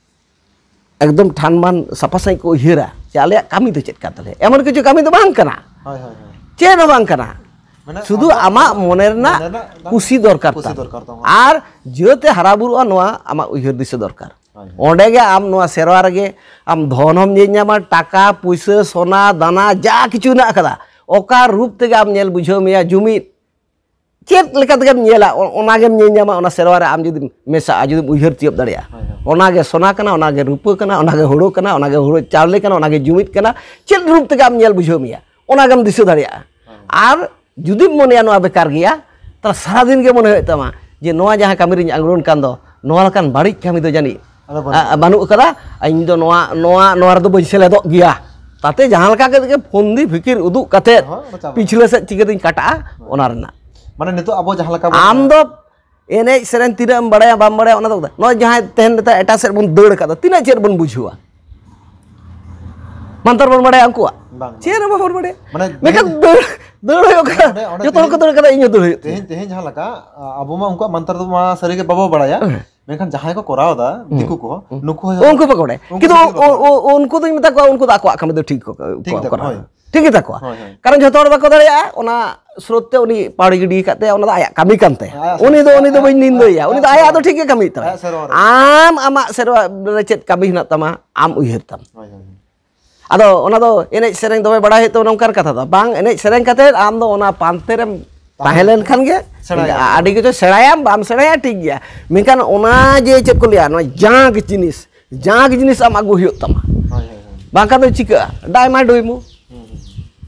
ᱮᱠᱫᱚᱢ ᱴᱷᱟᱱ ᱢᱟᱱ ᱥᱟᱯᱷᱟ ᱥᱟᱺᱦᱤᱡ ᱠᱚ ᱩᱭᱦᱟᱹᱨᱟ ᱡᱮ ᱟᱞᱮᱭᱟᱜ ᱠᱟᱹᱢᱤ ᱫᱚ ᱪᱮᱫ ᱠᱟᱱ ᱛᱟᱞᱮᱭᱟ, ᱮᱢᱚᱱ ᱠᱤᱪᱷᱩ ᱠᱟᱹᱢᱤ ᱫᱚ ᱵᱟᱝ ᱠᱟᱱᱟ, ᱦᱳᱭ, ᱦᱳᱭ, ᱦᱳᱭ᱾ ᱪᱮᱫ ᱦᱚᱸ ᱵᱟᱝ ᱠᱟᱱᱟ᱾ ᱢᱟᱱᱮ ᱥᱩᱫᱷᱩ ᱟᱢᱟᱜ ᱟᱢᱟᱜ ᱢᱚᱱᱮ ᱨᱮᱱᱟᱜ ᱢᱚᱱᱮ ᱨᱮᱱᱟᱜ ᱠᱩᱥᱤ ᱫᱚᱨᱠᱟᱨ ᱠᱩᱥᱤ ᱛᱟᱢ᱾ ᱫᱚᱨᱠᱟᱨ ᱛᱟᱢᱟ᱾ ᱟᱨ ᱡᱤᱭᱟᱹᱛᱮ ᱦᱟᱨᱟ ᱵᱩᱨᱩᱜᱼᱟ, ᱱᱚᱣᱟ ᱟᱢᱟᱜ ᱩᱭᱦᱟᱹᱨ ᱫᱤᱥᱟᱹ ᱫᱚᱨᱠᱟᱨ᱾ ᱦᱳᱭ, ᱦᱳᱭ᱾ ᱚᱸᱰᱮ ᱜᱮ ᱟᱢ ᱱᱚᱣᱟ ᱥᱮᱨᱣᱟ ᱨᱮᱜᱮ ᱟᱢ ᱫᱷᱚᱱ ᱦᱚᱸᱢ ᱧᱮᱞ ᱧᱟᱢᱟ, ᱴᱟᱠᱟ ᱯᱩᱭᱥᱟᱹ ᱥᱚᱱᱟ ᱫᱟᱱᱟ ᱡᱟ ᱠᱤᱪᱷᱩ ᱦᱮᱱᱟᱜ ᱟᱠᱟᱫᱟ, ᱚᱠᱟ ᱨᱩᱯ ᱛᱮᱜᱮ ᱟᱢ ᱧᱮᱞ ᱵᱩᱡᱷᱟᱹᱣ ᱢᱮᱭᱟ, ᱡᱩᱢᱤᱫ ᱪᱮᱫ ᱞᱮᱠᱟ ᱛᱮᱜᱮᱢ ᱧᱮᱞᱟ, ᱚ- ᱚᱱᱟᱜᱮᱢ ᱧᱮᱞ ᱧᱟᱢᱟ᱾ ᱚᱱᱟ ᱥᱮᱨᱣᱟ ᱨᱮ ᱟᱢ ᱡᱩᱫᱤᱢ ᱢᱮᱥᱟᱜᱼᱟ, ᱡᱩᱫᱤᱢ ᱩᱭᱦᱟᱹᱨ ᱛᱤᱭᱳᱜ ᱫᱟᱲᱮᱭᱟᱜᱼᱟ, ᱦᱳᱭ, ᱦᱳᱭ᱾ ᱚᱱᱟᱜᱮ ᱥᱚᱱᱟ ᱠᱟᱱᱟ, ᱚᱱᱟᱜᱮ ᱨᱩᱯᱟᱹ ᱠᱟᱱᱟ, ᱚᱱᱟᱜᱮ ᱦᱩᱲᱩ ᱠᱟᱱᱟ, ᱚᱱᱟᱜᱮ ᱦᱩᱲᱩ ᱪᱟᱣᱞᱮ ᱠᱟᱱᱟ, ᱚᱱᱟᱜᱮ ᱡᱩᱢᱤᱫ ᱠᱟᱱᱟ, ᱪᱮᱫ ᱨᱩᱯ ᱛᱮᱜᱮ ᱟᱢ ᱧᱮᱞ ᱵᱩᱡᱷᱟᱹᱣ ᱢᱮᱭᱟ, ᱚᱱᱟᱜᱮᱢ ᱫᱤᱥᱟᱹ ᱫᱟᱲᱮᱭᱟᱜᱼᱟ᱾ ᱟᱨ ᱡᱩᱫᱤᱢ ᱢᱚᱱᱮᱭᱟ ᱱᱚᱣᱟ ᱵᱮᱠᱟᱨ ᱜᱮᱭᱟ, ᱛᱟᱦᱚᱞᱮ ᱥᱟᱨᱟᱫᱤᱱ ᱜᱮ ᱢᱚᱱᱮ ᱦᱩᱭᱩᱜ ᱛᱟᱢᱟ ᱡᱮ ᱱᱚᱣᱟ ᱡᱟᱦᱟᱸ ᱠᱟᱹᱢᱤ ᱨᱤᱧ ᱟᱬᱜᱚᱱ ᱠᱟᱱ ᱫᱚ, ᱱᱚᱣᱟ ᱞᱮᱠᱟᱱ ᱵᱟᱹᱲᱤᱡ ᱠᱟᱹᱢᱤ ᱫᱚ ᱡᱟᱹᱱᱤᱡ ᱟᱫᱚ ᱵᱟᱹᱱᱩᱜ ᱟ- ᱵᱟᱹᱱᱩᱜ ᱟᱠᱟᱫᱟ᱾ ᱤᱧ ᱫᱚ ᱱᱚᱣᱟ ᱱᱚᱣᱟ ᱱᱚᱣᱟ ᱨᱮᱫᱚ ᱵᱟᱹᱧ ᱥᱮᱞᱮᱫᱚᱜ ᱜᱮᱭᱟ᱾ ᱛᱟᱛᱮ ᱡᱟᱦᱟᱸ ᱞᱮᱠᱟ ᱠᱟᱛᱮ ᱜᱮ ᱯᱷᱳᱱ ᱫᱤ ᱯᱷᱤᱠᱤᱨ ᱩᱫᱩᱜ ᱠᱟᱛᱮᱫ ᱦᱳᱭ, ᱚᱱᱟ ᱪᱟᱵᱟ᱾ ᱯᱤᱪᱷᱞᱟᱹ ᱥᱮᱫ ᱪᱤᱠᱟᱹᱛᱤᱧ ᱠᱟᱴᱟᱜᱼᱟ, ᱚᱱᱟ ᱨᱮᱱᱟᱜ᱾ ᱢᱟᱱᱮ ᱱᱤᱛᱚᱜ ᱟᱵᱚ ᱡᱟᱦᱟᱸ ᱞᱮᱠᱟ ᱵᱚᱱ ᱟᱢ ᱫᱚ ᱮᱱᱮᱡ ᱥᱮᱨᱮᱧ ᱛᱤᱱᱟᱹᱜ ᱮᱢ ᱵᱟᱲᱟᱭᱟ ᱵᱟᱢ ᱵᱟᱲᱟᱭᱟ, ᱚᱱᱟ ᱫᱚ ᱱᱚᱜᱼᱚᱭ ᱡᱟᱦᱟᱸᱭ ᱛᱮᱦᱮᱧ ᱱᱮᱛᱟᱨ ᱮᱴᱟᱜ ᱥᱮᱫ ᱵᱚᱱ ᱫᱟᱹᱲ ᱟᱠᱟᱫᱟ, ᱛᱤᱱᱟᱹᱜ ᱪᱮᱫ ᱵᱚᱱ ᱵᱩᱡᱷᱟᱹᱣᱟ? ᱢᱟᱱᱛᱟᱨ ᱵᱚᱱ ᱵᱟᱲᱟᱭᱟ ᱩᱱᱠᱩᱣᱟᱜ? ᱵᱟᱝ, ᱪᱮᱫ ᱦᱚᱸ ᱵᱟᱵᱚᱱ ᱵᱟᱲᱟᱭᱟ᱾ ᱢᱟᱱᱮ ᱢᱮᱱᱠᱷᱟᱱ ᱛᱮᱦᱮᱧ- ᱫᱟᱹᱲ ᱫᱟᱹᱲ ᱦᱩᱭᱩᱜ ᱠᱟᱱᱟ, ᱚᱸᱰᱮ- ᱚᱸᱰᱮ ᱡᱚᱛᱚ ᱦᱚᱲ ᱠᱚ ᱛᱮᱦᱮᱧ- ᱫᱟᱹᱲ ᱠᱟᱫᱟ, ᱤᱧ ᱦᱚᱸ ᱫᱟᱹᱲ ᱦᱩᱭᱩᱜ ᱛᱤᱧᱟ᱾ ᱛᱮᱦᱮᱧ ᱛᱮᱦᱮᱧ ᱡᱟᱦᱟᱸ ᱞᱮᱠᱟ, ᱟ- ᱟᱵᱚ ᱢᱟ ᱩᱱᱠᱩᱣᱟᱜ ᱢᱟᱱᱛᱟᱨ ᱫᱚ ᱢᱟ ᱥᱟᱹᱨᱤᱜᱮ ᱵᱟᱵᱚ ᱵᱟᱲᱟᱭᱟ᱾ ᱢᱮᱱᱠᱷᱟᱱ ᱡᱟᱦᱟᱸᱭ ᱠᱚ ᱠᱚᱨᱟᱣ ᱮᱫᱟ, ᱫᱤᱠᱩ ᱠᱚ, ᱱᱩᱠᱩ ᱦᱚᱸ ᱩᱱᱠᱩ ᱵᱟᱠᱚ ᱵᱟᱲᱟᱭᱟ, ᱩᱱᱠᱩ ᱠᱤᱱᱛᱩ ᱫᱤᱠᱩ ᱵᱟᱠᱚ ᱩ- ᱩ- ᱩᱱᱠᱩ ᱫᱚᱧ ᱢᱮᱛᱟ ᱠᱚᱣᱟ, ᱩᱱᱠᱩ ᱫᱚ ᱟᱠᱚᱣᱟᱜ ᱠᱟᱹᱢᱤ ᱫᱚ ᱴᱷᱤᱠ ᱠᱚ ᱴᱷᱤᱠ ᱛᱟᱠᱚ, ᱠᱚᱨᱟᱣᱟ, ᱦᱳᱭ᱾ ᱴᱷᱤᱠ ᱜᱮᱛᱟ ᱠᱚᱣᱟ᱾ ᱦᱳᱭ, ᱦᱳᱭ᱾ ᱠᱟᱨᱚᱱ ᱡᱷᱚᱛᱚ ᱦᱚᱲ ᱵᱟᱠᱚ ᱫᱟᱲᱮᱭᱟᱜᱼᱟ, ᱚᱱᱟ ᱥᱨᱳᱛ ᱛᱮ ᱩᱱᱤ ᱯᱟᱣᱲᱤ ᱜᱤᱰᱤ ᱠᱟᱫ ᱛᱟᱭᱟ, ᱚᱱᱟ ᱫᱚ ᱟᱭᱟᱜ ᱠᱟᱹᱢᱤ ᱠᱟᱱ ᱛᱟᱭᱟ᱾ ᱟᱭᱟᱜ ᱩᱱᱤ ᱫᱚ ᱩᱱᱤ ᱫᱚ ᱟᱭᱟᱜ- ᱵᱟᱹᱧ ᱱᱤᱱᱫᱟᱹᱭᱟ, ᱟᱭᱟᱜ- ᱩᱱᱤ ᱫᱚ ᱟᱭᱟᱜ ᱟᱭᱟᱜ ᱫᱚ ᱥᱮᱨᱣᱟ ᱴᱷᱤᱠ ᱜᱮ ᱠᱟᱹᱢᱤᱭᱮᱫ ᱛᱟᱢᱟ᱾ ᱟᱭᱟᱜ ᱥᱮᱨᱣᱟ ᱨᱮ᱾ ᱟᱢ ᱟᱢᱟᱜ ᱥᱮᱨᱣᱟ ᱨᱮ ᱪᱮᱫ ᱠᱟᱹᱢᱤ ᱦᱮᱱᱟᱜ ᱛᱟᱢᱟ, ᱟᱢ ᱩᱭᱦᱟᱹᱨ ᱛᱟᱢ᱾ ᱦᱳᱭ, ᱦᱳᱭ, ᱦᱳᱭ᱾ ᱟᱫᱚ ᱚᱱᱟ ᱫᱚ ᱮᱱᱮᱡ ᱥᱮᱨᱮᱧ ᱫᱚᱢᱮ ᱵᱟᱲᱟᱭ ᱦᱩᱭᱩᱜ ᱛᱟᱵᱚᱱᱟ, ᱚᱱᱠᱟᱱ ᱠᱟᱛᱷᱟ ᱫᱚ ᱵᱟᱝ᱾ ᱮᱱᱮᱡ ᱥᱮᱨᱮᱧ ᱠᱟᱛᱮ ᱟᱢ ᱫᱚ ᱚᱱᱟ ᱯᱟᱱᱛᱮ ᱨᱮᱢ ᱛᱟᱦᱮᱸ ᱞᱮᱱᱠᱷᱟᱱ ᱜᱮ ᱥᱮᱬᱟᱭᱟ᱾ ᱟᱹᱰᱤ ᱠᱤᱪᱷᱩ ᱥᱮᱬᱟᱭᱟᱢ, ᱵᱟᱢ ᱥᱮᱬᱟᱭᱟ ᱴᱷᱤᱠ ᱜᱮᱭᱟ, ᱢᱮᱱᱠᱷᱟᱱ ᱚᱱᱟ ᱡᱮ ᱪᱮᱫ ᱠᱚ ᱞᱟᱹᱭᱟ, ᱱᱚᱣᱟ ᱡᱟᱸᱠ ᱡᱤᱱᱤᱥ, ᱡᱟᱸᱠ ᱡᱤᱱᱤᱥ ᱟᱢ ᱟᱹᱜᱩ ᱦᱩᱭᱩᱜ ᱛᱟᱢᱟ᱾ ᱦᱳᱭ, ᱦᱳᱭ, ᱦᱳᱭ᱾ ᱵᱟᱝᱠᱷᱟᱱ ᱫᱚ ᱪᱤᱠᱟᱹᱜᱼᱟ? ᱰᱟᱭᱢᱟ ᱰᱩᱭᱢᱩ᱾ ᱦᱩᱸ, ᱦᱩᱸ᱾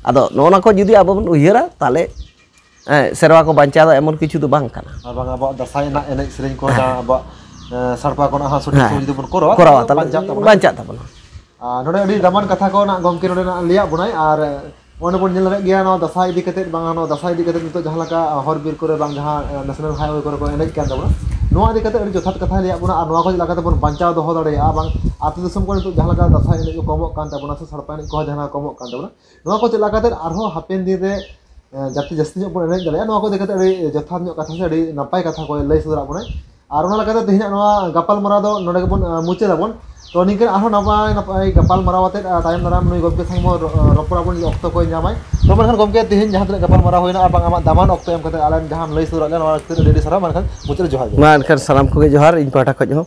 ᱟᱫᱚ ᱱᱚᱜᱼᱚ ᱱᱚᱣᱟ ᱠᱚ ᱡᱩᱫᱤ ᱟᱵᱚ ᱵᱚᱱ ᱩᱭᱦᱟᱹᱨᱟ, ᱛᱟᱦᱚᱞᱮ, ᱮ, ᱥᱮᱨᱣᱟ ᱠᱚ ᱵᱟᱧᱪᱟᱣ ᱫᱚ ᱮᱢᱚᱱ ᱠᱤᱪᱷᱩ ᱫᱚ ᱵᱟᱝ ᱠᱟᱱᱟ᱾ ᱟᱨ ᱵᱟᱝ ᱟᱵᱚᱣᱟᱜ ᱫᱟᱸᱥᱟᱭ ᱮᱱᱮᱡ ᱥᱮᱨᱮᱧ ᱠᱚ, ᱦᱮᱸ᱾ ᱡᱟᱦᱟᱸ ᱟᱵᱚᱣᱟᱜ, ᱮ, ᱥᱟᱲᱯᱟ ᱠᱚ ᱱᱟᱜ ᱦᱚᱸ ᱥᱚᱴᱷᱤᱠ ᱦᱮᱸ᱾ ᱥᱚᱢᱚᱭ ᱡᱩᱫᱤ ᱵᱚᱱ ᱠᱚᱨᱟᱣᱟ, ᱠᱚᱨᱟᱣᱟ, ᱛᱟᱦᱚᱞᱮ ᱛᱟᱦᱚᱞᱮ ᱵᱟᱧᱪᱟᱜ ᱛᱟᱵᱚᱱᱟ᱾ ᱵᱟᱧᱪᱟᱜ ᱛᱟᱵᱚᱱᱟ᱾ ᱟᱨ ᱱᱚᱰᱮ ᱟᱹᱰᱤ ᱫᱟᱢᱟᱱ ᱠᱟᱛᱷᱟ ᱠᱚ ᱱᱟᱜ ᱜᱚᱢᱠᱮ ᱱᱚᱰᱮ ᱱᱟᱜ ᱞᱟᱹᱭᱟᱫ ᱵᱚᱱᱟᱭ, ᱟᱨ ᱚᱸᱰᱮ ᱵᱚᱱ ᱧᱮᱞ ᱫᱟᱲᱮᱭᱟᱜ ᱜᱮᱭᱟ ᱱᱚᱣᱟ ᱫᱟᱸᱥᱟᱭ ᱤᱫᱤ ᱠᱟᱛᱮᱫ, ᱵᱟᱝ ᱱᱚᱣᱟ ᱫᱟᱸᱥᱟᱭ ᱤᱫᱤ ᱠᱟᱛᱮᱫ ᱱᱤᱛᱚᱜ ᱡᱟᱦᱟᱸ ᱞᱮᱠᱟ ᱦᱚᱨ ᱵᱤᱨ ᱠᱚᱨᱮ ᱵᱟᱝ ᱡᱟᱦᱟᱸ, ᱮ, ᱱᱮᱥᱱᱟᱞ ᱦᱟᱭᱣᱮ ᱠᱚᱨᱮ ᱠᱚ ᱮᱱᱮᱡ ᱠᱟᱱ ᱛᱟᱵᱚᱱᱟ, ᱱᱚᱣᱟ ᱤᱫᱤ ᱠᱟᱛᱮᱫ ᱟᱹᱰᱤ ᱡᱚᱛᱷᱟᱛ ᱠᱟᱛᱷᱟᱭ ᱞᱟᱹᱭᱟᱫ ᱵᱚᱱᱟ᱾ ᱟᱨ ᱱᱚᱣᱟ ᱠᱚ ᱪᱮᱫ ᱞᱮᱠᱟ ᱠᱟᱛᱮ ᱵᱚᱱ ᱵᱟᱧᱪᱟᱣ ᱫᱚᱦᱚ ᱫᱟᱲᱮᱭᱟᱜᱼᱟ, ᱵᱟᱝ ᱟᱹᱛᱩ ᱫᱤᱥᱚᱢ ᱠᱚᱨᱮ ᱱᱤᱛᱚᱜ ᱡᱟᱦᱟᱸ ᱞᱮᱠᱟ ᱫᱟᱸᱥᱟᱭ ᱮᱱᱮᱡ ᱠᱚ ᱠᱚᱢᱚᱜ ᱠᱟᱱ ᱛᱟᱵᱚᱱᱟ ᱥᱮ ᱥᱟᱲᱯᱟ ᱮᱱᱮᱡ ᱠᱚᱦᱚᱸ ᱡᱟᱦᱟᱸ ᱠᱚᱢᱚᱜ ᱠᱟᱱ ᱛᱟᱵᱚᱱᱟ, ᱱᱚᱣᱟ ᱠᱚ ᱪᱮᱫ ᱞᱮᱠᱟ ᱠᱟᱛᱮ ᱟᱨᱦᱚᱸ ᱦᱟᱯᱮᱱ ᱫᱤᱱ ᱨᱮ, ᱮ, ᱡᱟᱹᱥᱛᱤ ᱡᱟᱹᱥᱛᱤ ᱧᱚᱜ ᱵᱚᱱ ᱮᱱᱮᱡ ᱫᱟᱲᱮᱭᱟᱜᱼᱟ, ᱱᱚᱣᱟᱜ ᱠᱚ ᱤᱫᱤ ᱠᱟᱛᱮ ᱟᱹᱰᱤ ᱡᱚᱛᱷᱟᱛ ᱧᱚᱜ ᱠᱟᱛᱷᱟ ᱥᱮ ᱟᱹᱰᱤ ᱱᱟᱯᱟᱭ ᱠᱟᱛᱷᱟ ᱠᱚ ᱞᱟᱹᱭ ᱥᱚᱫᱚᱨᱟᱜ ᱵᱚᱱᱟᱭ᱾ ᱟᱨ ᱚᱱᱟ ᱞᱮᱠᱟᱛᱮ ᱛᱮᱦᱮᱧᱟᱜ ᱱᱚᱣᱟ ᱜᱟᱯᱟᱞᱢᱟᱨᱟᱣ ᱫᱚ ᱱᱚᱰᱮ ᱜᱮᱵᱚᱱ, ᱮ, ᱢᱩᱪᱟᱹᱫ ᱟᱵᱚᱱ᱾ ᱛᱚ ᱱᱤᱝᱠᱟᱹ ᱟᱨᱦᱚᱸ ᱱᱟᱯᱟᱭ ᱱᱟᱯᱟᱭ ᱜᱟᱯᱟᱞᱢᱟᱨᱟᱣ ᱟᱛᱮᱫ, ᱮ, ᱛᱟᱭᱚᱢ ᱫᱟᱨᱟᱢ ᱱᱩᱭ ᱜᱚᱢᱠᱮ ᱥᱟᱶ ᱵᱚᱱ ᱨᱚ-, ᱨᱚᱯᱚᱲ ᱟᱵᱚᱱ, ᱡᱩᱫᱤ ᱚᱠᱛᱚ ᱠᱚᱭ ᱧᱟᱢᱟᱭ᱾ ᱛᱚ ᱢᱮᱱᱠᱷᱟᱱ ᱜᱚᱢᱠᱮ, ᱛᱮᱦᱮᱧ ᱡᱟᱦᱟᱸ ᱛᱤᱱᱟᱹᱜ ᱜᱟᱯᱟᱞᱢᱟᱨᱟᱣ ᱦᱩᱭᱱᱟ ᱟᱨ ᱵᱟᱝ ᱟᱢᱟᱜ ᱫᱟᱢᱟᱱ ᱚᱠᱛᱚ ᱮᱢ ᱠᱟᱛᱮ ᱟᱞᱮ ᱡᱟᱦᱟᱸᱢ ᱞᱟᱹᱭ ᱥᱚᱫᱚᱨᱟᱫ ᱞᱮᱭᱟ, ᱱᱚᱣᱟ ᱠᱷᱟᱹᱛᱤᱨ ᱟᱹᱰᱤ ᱟᱹᱰᱤ ᱥᱟᱨᱦᱟᱣ᱾ ᱢᱮᱱᱠᱷᱟᱱ ᱢᱩᱪᱟᱹᱫ ᱨᱮ ᱡᱚᱦᱟᱨ ᱜᱮ᱾ ᱢᱟ ᱮᱱᱠᱷᱟᱱ ᱥᱟᱱᱟᱢ ᱠᱚᱜᱮ ᱡᱚᱦᱟᱨ ᱤᱧ ᱯᱟᱦᱴᱟ ᱠᱷᱚᱱ ᱦᱚᱸ᱾